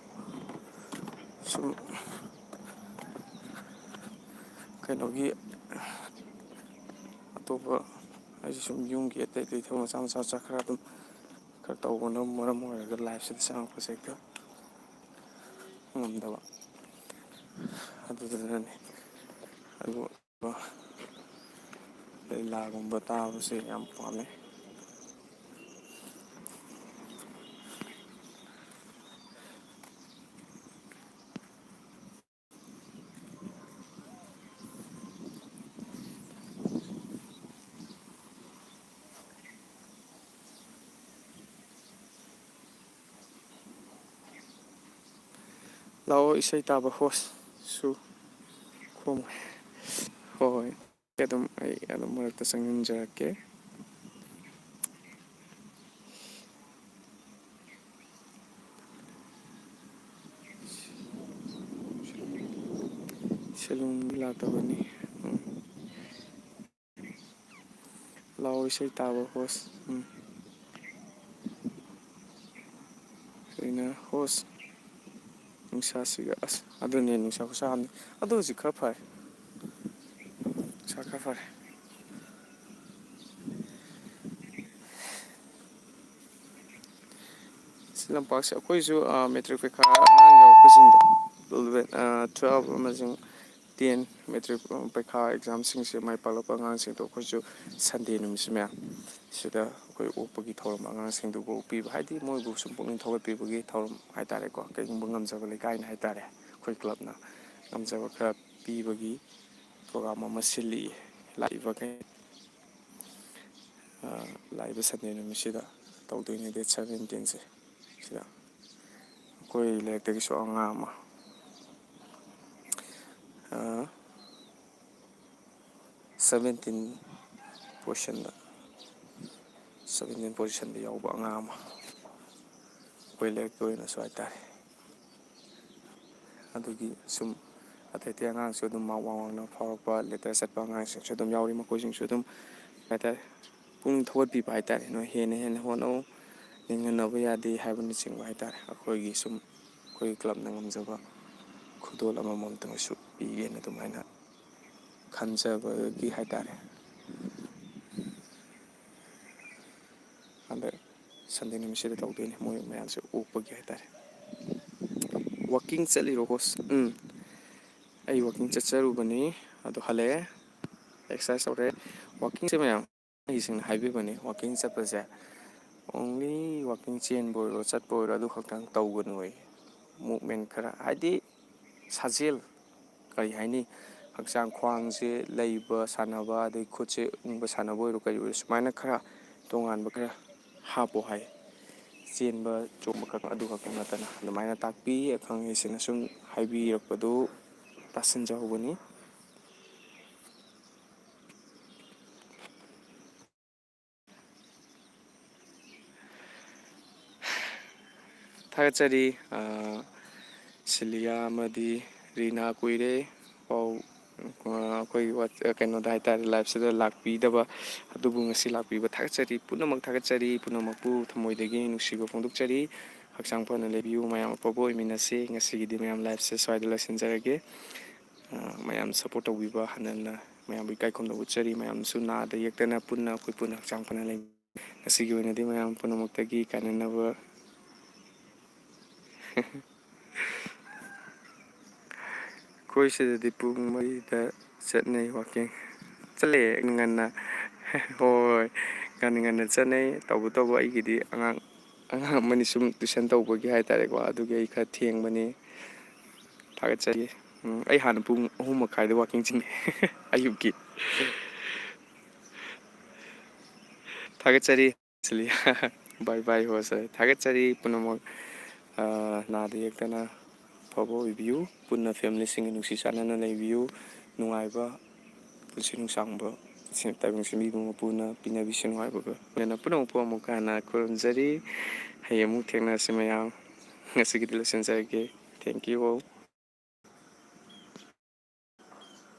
ꯁꯨꯝ ꯀꯩꯅꯣꯒꯤ, ꯑꯇꯣꯞꯄ, ꯑꯩꯁꯨ ꯁꯨꯝ ꯌꯨꯝꯒꯤ ꯑꯇꯩ ꯑꯇꯩ ꯊꯕꯛ ꯃꯆꯥ ꯃꯆꯥ ꯃꯆꯥ ꯈꯔ ꯑꯗꯨꯝ ꯈꯔ ꯇꯧꯕꯅ ꯃꯔꯝ ꯑꯣꯏꯔꯒ ꯂꯥꯏꯞꯁꯤꯗ ꯆꯪꯉꯛꯄꯁꯦ ꯍꯦꯛꯇ ꯉꯝꯗꯕ꯫ ꯑꯗꯨꯗꯨꯅꯅꯤ꯫ ꯑꯗꯨ ꯂꯤꯂꯥꯒꯨꯝꯕ ꯇꯥꯕꯁꯦ ꯌꯥꯝ ꯄꯥꯝꯃꯦ꯫ ꯂꯥꯛꯑꯣ, ꯏꯁꯩ ꯇꯥꯕ ꯍꯣꯁꯁꯨ ꯈꯣꯝꯃꯣ꯫ ꯍꯣꯏ, ꯍꯣꯏ꯫ ꯑꯗꯨꯝ, ꯑꯩ ꯑꯗꯨꯝ ꯃꯔꯛꯇ ꯆꯪꯁꯤꯟꯖꯔꯛꯀꯦ꯫ ꯁꯦꯂꯨꯟꯒꯤ ꯂꯥꯛꯇꯕꯅꯤ꯫ ꯎꯝ꯫ ꯂꯥꯛꯑꯣ, ꯏꯁꯩ ꯇꯥꯕ ꯍꯣꯁ꯫ ꯎꯝ꯫ ꯀꯩꯅꯣ ꯍꯣꯁ? ꯅꯨꯡꯁꯥꯁꯤꯒ, ꯑꯁ, ꯑꯗꯨꯅꯦ, ꯅꯨꯡꯁꯥ ꯈꯨꯁꯥ ꯑꯃꯅꯤ꯫ ꯑꯗꯣ ꯍꯧꯖꯤꯛ ꯈꯔ ꯐꯔꯦ꯫ ꯅꯨꯡꯁꯥ ꯈꯔ ꯐꯔꯦ꯫ ꯁꯤ ꯂꯝꯄꯥꯛꯁꯦ ꯑꯩꯈꯣꯏꯁꯨ, ꯑ, ꯃꯦꯇ꯭ꯔꯤꯛ ꯄꯔꯤꯈꯥ ꯑꯉꯥꯡ ꯌꯥꯎꯔꯛꯄꯁꯤꯡꯗꯣ, ꯏꯂꯚꯦꯟ, ꯑ, ꯇꯨꯋꯦꯜꯐ ꯑꯃꯁꯨꯡ ꯇꯦꯟ ꯃꯦꯇ꯭ꯔꯤꯛ ꯄꯔꯤꯈꯥ ꯑꯦꯛꯖꯥꯝꯁꯤꯡꯁꯦ ꯃꯥꯏ ꯄꯥꯛꯂꯛꯄ ꯑꯉꯥꯡꯁꯤꯡꯗꯣ ꯑꯩꯈꯣꯏꯁꯨ ꯁꯟꯗꯦ ꯅꯨꯃꯤꯠꯁꯤꯃ ꯁꯤꯗ ꯑꯩꯈꯣꯏ ꯑꯣꯛꯄꯒꯤ ꯊꯧꯔꯝ, ꯑꯉꯥꯡꯁꯤꯡꯗꯨꯕꯨ ꯑꯣꯛꯄꯤꯕ, ꯍꯥꯏꯗꯤ ꯃꯣꯏꯕꯨ ꯁꯨꯝ ꯄꯨꯛꯅꯤꯡ ꯊꯧꯒꯠꯄꯤꯕꯒꯤ ꯊꯧꯔꯝ ꯍꯥꯏꯇꯥꯔꯦꯀꯣ꯫ ꯀꯩꯒꯨꯝꯕ ꯉꯝꯖꯕ ꯂꯩꯀꯥꯏꯅ ꯍꯥꯏꯇꯥꯔꯦ, ꯑꯩꯈꯣꯏ ꯀ꯭ꯂꯕꯅ ꯉꯝꯖꯕ ꯈꯔ ꯄꯤꯕꯒꯤ ꯄ꯭ꯔꯣꯒ꯭ꯔꯥꯝ ꯑꯃ ꯁꯤꯜꯂꯤ꯫ ꯂꯥꯛꯏꯕ ꯀꯩ-, ꯑ, ꯂꯥꯛꯏꯕ ꯁꯟꯗꯦ ꯅꯨꯃꯤꯠꯁꯤꯗ ꯇꯧꯗꯣꯏꯅꯦ, ꯗꯦꯠ ꯁꯕꯦꯟꯇꯤꯟꯁꯦ꯫ ꯁꯤꯗ ꯑꯩꯈꯣꯏ ꯂꯥꯏꯔꯤꯛꯇꯒꯤꯁꯨ ꯑꯉꯥꯡ ꯑꯃ, ꯑ, ꯁꯕꯦꯟꯇꯤꯟ ꯄꯣꯖꯤꯁꯟꯗ, ꯁꯕꯦꯟꯇꯤꯟ ꯄꯣꯖꯤꯁꯟꯗ ꯌꯥꯎꯕ ꯑꯉꯥꯡ ꯑꯃ, ꯑꯩꯈꯣꯏ ꯂꯥꯏꯔꯤꯛꯀꯤ ꯑꯣꯏꯅꯁꯨ ꯍꯥꯏꯇꯥꯔꯦ꯫ ꯑꯗꯨꯒꯤ ꯁꯨꯝ ꯑꯇꯩ ꯑꯇꯩ ꯑꯉꯥꯡꯁꯨ ꯑꯗꯨꯝ ꯃꯥꯔꯛ ꯋꯥꯡ ꯋꯥꯡꯅ ꯐꯥꯎꯔꯛꯄ, ꯂꯦꯇꯔ ꯆꯠꯄ ꯑꯉꯥꯡꯁꯤꯡꯁꯨ ꯑꯗꯨꯝ ꯌꯥꯎꯔꯤ꯫ ꯃꯈꯣꯏꯁꯤꯡꯁꯨ ꯑꯗꯨꯝ ꯀꯩ ꯍꯥꯏꯇꯥꯔꯦ, ꯄꯨꯛꯅꯤꯡ ꯊꯧꯒꯠꯄꯤꯕ ꯍꯥꯏ ꯇꯥꯔꯦ꯫ "ꯅꯣꯏ ꯍꯦꯟꯅ ꯍꯦꯟꯅ ꯍꯣꯠꯅꯧ, ꯅꯤꯡꯍꯟꯅꯕ ꯌꯥꯗꯦ" ꯍꯥꯏꯕꯅꯆꯤꯡꯕ ꯍꯥꯏ ꯇꯥꯔꯦ꯫ ꯑꯩꯈꯣꯏꯒꯤ ꯁꯨꯝ ꯑꯩꯈꯣꯏꯒꯤ ꯀ꯭ꯂꯕꯅ ꯉꯝꯖꯕ ꯈꯨꯗꯣꯜ ꯑꯃꯃꯝꯇꯪꯁꯨ ꯄꯤꯒꯦꯅ ꯑꯗꯨꯃꯥꯏꯅ ꯈꯟꯖꯕꯒꯤ ꯍꯥꯏ ꯇꯥꯔꯦ꯫ ꯍꯟꯗꯛ ꯁꯟꯗꯦ ꯅꯨꯃꯤꯠꯁꯤꯗ ꯇꯧꯗꯣꯏꯅꯤ, ꯃꯣꯏ ꯃꯌꯥꯝꯁꯦ ꯑꯣꯛꯄꯒꯤ ꯍꯥꯏ ꯇꯥꯔꯦ꯫ "ꯋꯥꯛꯀꯤꯡ ꯆꯠꯂꯤꯔꯣ ꯍꯣꯁ?" ꯎꯝ, ꯑꯩ ꯋꯥꯛꯀꯤꯡ ꯆꯠꯆꯔꯨꯕꯅꯤ, ꯑꯗꯨ ꯍꯜꯂꯛꯑꯦ, ꯑꯦꯛꯁꯔꯁꯥꯏꯁ ꯇꯧꯔꯦ꯫ ꯋꯥꯛꯀꯤꯡꯁꯦ ꯃꯌꯥꯝ, ꯑꯍꯟꯁꯤꯡꯅ ꯍꯥꯏꯕꯤꯕꯅꯤ, ꯋꯥꯛꯀꯤꯡ ꯆꯠꯄꯁꯦ only ꯋꯥꯛꯀꯤꯡ ꯆꯦꯟꯕ ꯑꯣꯏꯔꯣ, ꯆꯠꯄ ꯑꯣꯏꯔꯣ, ꯑꯗꯨ ꯈꯛꯇꯪ ꯇꯧꯒꯅꯨꯌꯦ꯫ ꯃꯨꯞꯃꯦꯟ ꯈꯔ, ꯍꯥꯏꯗꯤ ꯁꯥꯖꯦꯜ, ꯀꯔꯤ ꯍꯥꯏꯅꯤ, ꯍꯛꯆꯥꯡ ꯈ꯭ꯋꯥꯡꯁꯦ ꯂꯩꯕ, ꯁꯥꯟꯅꯕ, ꯑꯗꯩ ꯈꯨꯠꯁꯦ ꯎꯪꯕ ꯁꯥꯟꯅꯕ ꯑꯣꯏꯔꯣ, ꯀꯔꯤ ꯑꯣꯏꯔꯣ, ꯁꯨꯃꯥꯏꯅ ꯈꯔ ꯇꯣꯉꯥꯟꯕ ꯈꯔ ꯍꯥꯞꯄꯣ ꯍꯥꯏ꯫ ꯆꯦꯟꯕ ꯆꯣꯡꯕ ꯈꯛ, ꯑꯗꯨ ꯈꯛꯇꯪ ꯅꯠꯇꯅ ꯑꯗꯨꯃꯥꯏꯅ ꯇꯥꯛꯄꯤ꯫ ꯑꯈꯪ ꯑꯍꯩꯁꯤꯅ ꯁꯨꯝ ꯍꯥꯏꯕꯤꯔꯛꯄꯗꯨ ꯇꯥꯁꯤꯟꯖꯍꯧꯕꯅꯤ꯫ ꯊꯥꯒꯠꯆꯔꯤ, ꯑ, ꯁꯤꯂꯤꯌꯥ ꯑꯃꯗꯤ ꯔꯤꯅꯥ, ꯀꯨꯏꯔꯦ ꯄꯥꯎ, ꯑ, ꯑꯩꯈꯣꯏꯒꯤ ꯋꯥ-, ꯀꯩꯅꯣꯗ ꯍꯥꯏ ꯇꯥꯔꯦ, ꯂꯥꯏꯞꯁꯤꯗ ꯂꯥꯛꯄꯤꯗꯕ, ꯑꯗꯨꯕꯨ ꯉꯁꯤ ꯂꯥꯛꯄꯤꯕ ꯊꯥꯒꯠꯆꯔꯤ꯫ ꯄꯨꯝꯅꯃꯛ ꯊꯥꯒꯠꯆꯔꯤ, ꯄꯨꯝꯅꯃꯛꯄꯨ ꯊꯃꯣꯏꯗꯒꯤ ꯅꯨꯡꯁꯤꯕ ꯐꯣꯡꯗꯣꯛꯆꯔꯤ꯫ ꯍꯛꯆꯥꯡ ꯐꯅ ꯂꯩꯕꯤꯌꯨ, ꯃꯌꯥꯝ ꯑꯐꯕ ꯑꯣꯏꯃꯤꯟꯅꯁꯤ꯫ ꯉꯁꯤꯒꯤꯗꯤ ꯃꯌꯥꯝ ꯂꯥꯏꯞꯁꯦ ꯁ꯭ꯋꯥꯏꯗ ꯂꯣꯏꯁꯤꯟꯖꯔꯒꯦ꯫ ꯑ, ꯃꯌꯥꯝ ꯁꯞꯄꯣꯔꯠ ꯇꯧꯕꯤꯕ ꯍꯟꯅ ꯍꯟꯅ ꯃꯌꯥꯝꯕꯨ ꯏꯀꯥꯏ ꯈꯨꯝꯅꯕ ꯎꯠꯆꯔꯤ꯫ ꯃꯌꯥꯝꯁꯨ ꯅꯥꯗ ꯌꯦꯛꯇꯅ ꯄꯨꯟꯅ, ꯑꯩꯈꯣꯏ ꯄꯨꯟꯅ ꯍꯛꯆꯥꯡ ꯐꯅ ꯂꯩ꯫ ꯉꯁꯤꯒꯤ ꯑꯣꯏꯅꯗꯤ ꯃꯌꯥꯝ ꯄꯨꯝꯅꯃꯛꯇꯒꯤ ꯀꯥꯏꯅꯅꯕ꯫ ꯑꯩꯈꯣꯏ ꯁꯤꯗꯗꯤ ꯄꯨꯡ ꯃꯔꯤꯗ ꯆꯠꯅꯩ ꯋꯥꯛꯀꯤꯡ꯫ ꯆꯠꯂꯦ ꯉꯟꯅ꯫ ꯍꯣꯏ, ꯉꯟꯅ ꯉꯟꯅ ꯆꯠꯅꯩ꯫ ꯇꯧꯕꯇꯕꯨ ꯑꯩꯒꯤꯗꯤ ꯑꯉꯥꯡ, ꯑꯉꯥꯡ ꯑꯃꯅꯤ ꯁꯨꯝ ꯇꯨꯏꯁꯟ ꯇꯧꯕꯒꯤ ꯍꯥꯏ ꯇꯥꯔꯦꯀꯣ, ꯑꯗꯨꯒꯤ ꯑꯩ ꯈꯔ ꯊꯦꯡꯕꯅꯤ꯫ ꯊꯥꯒꯠꯆꯔꯤ꯫ ꯎꯝ, ꯑꯩ ꯍꯥꯟꯅ ꯄꯨꯡ ꯑꯍꯨꯝ ꯃꯈꯥꯏꯗ ꯋꯥꯛꯀꯤꯡ ꯆꯦꯟꯅꯩ ꯑꯌꯨꯛꯀꯤ꯫ ꯊꯥꯒꯠꯆꯔꯤ꯫ ꯁꯤꯂꯤ꯫ ꯕꯥꯏ ꯕꯥꯏ ꯍꯣꯁ꯫ ꯊꯥꯒꯠꯆꯔꯤ ꯄꯨꯝꯅꯃꯛ꯫ ꯑ, ꯅꯥꯗ ꯌꯦꯛꯇꯅ ꯑꯐꯕ ꯑꯣꯏꯕꯤꯌꯨ꯫ ꯄꯨꯟꯅ ꯐꯦꯃꯤꯂꯤꯁꯤꯡꯒ ꯅꯨꯡꯁꯤ ꯆꯥꯟꯅꯅ ꯂꯩꯕꯤꯌꯨ꯫ ꯅꯨꯡꯉꯥꯏꯕ ꯄꯨꯟꯁꯤ ꯅꯨꯡꯁꯥꯡꯕ ꯁꯦꯟ-, ꯇꯥꯏꯕꯪ ꯁꯦꯝꯕꯤꯕ ꯃꯄꯨꯅ ꯄꯤꯅꯕꯤꯁꯅꯨ ꯍꯥꯏꯕꯒ ꯂꯣꯏꯅꯅ ꯄꯨꯝꯅꯃꯛꯄꯨ ꯑꯃꯨꯛꯀ ꯍꯟꯅ ꯈꯨꯔꯨꯝꯖꯔꯤ꯫ ꯍꯌꯦꯡ ꯑꯃꯨꯛ ꯊꯦꯡꯅꯔꯁꯤ ꯃꯌꯥꯝ꯫ ꯉꯁꯤꯒꯤꯗꯤ ꯂꯣꯏꯁꯤꯟꯖꯔꯒꯦ꯫ Thank you all꯫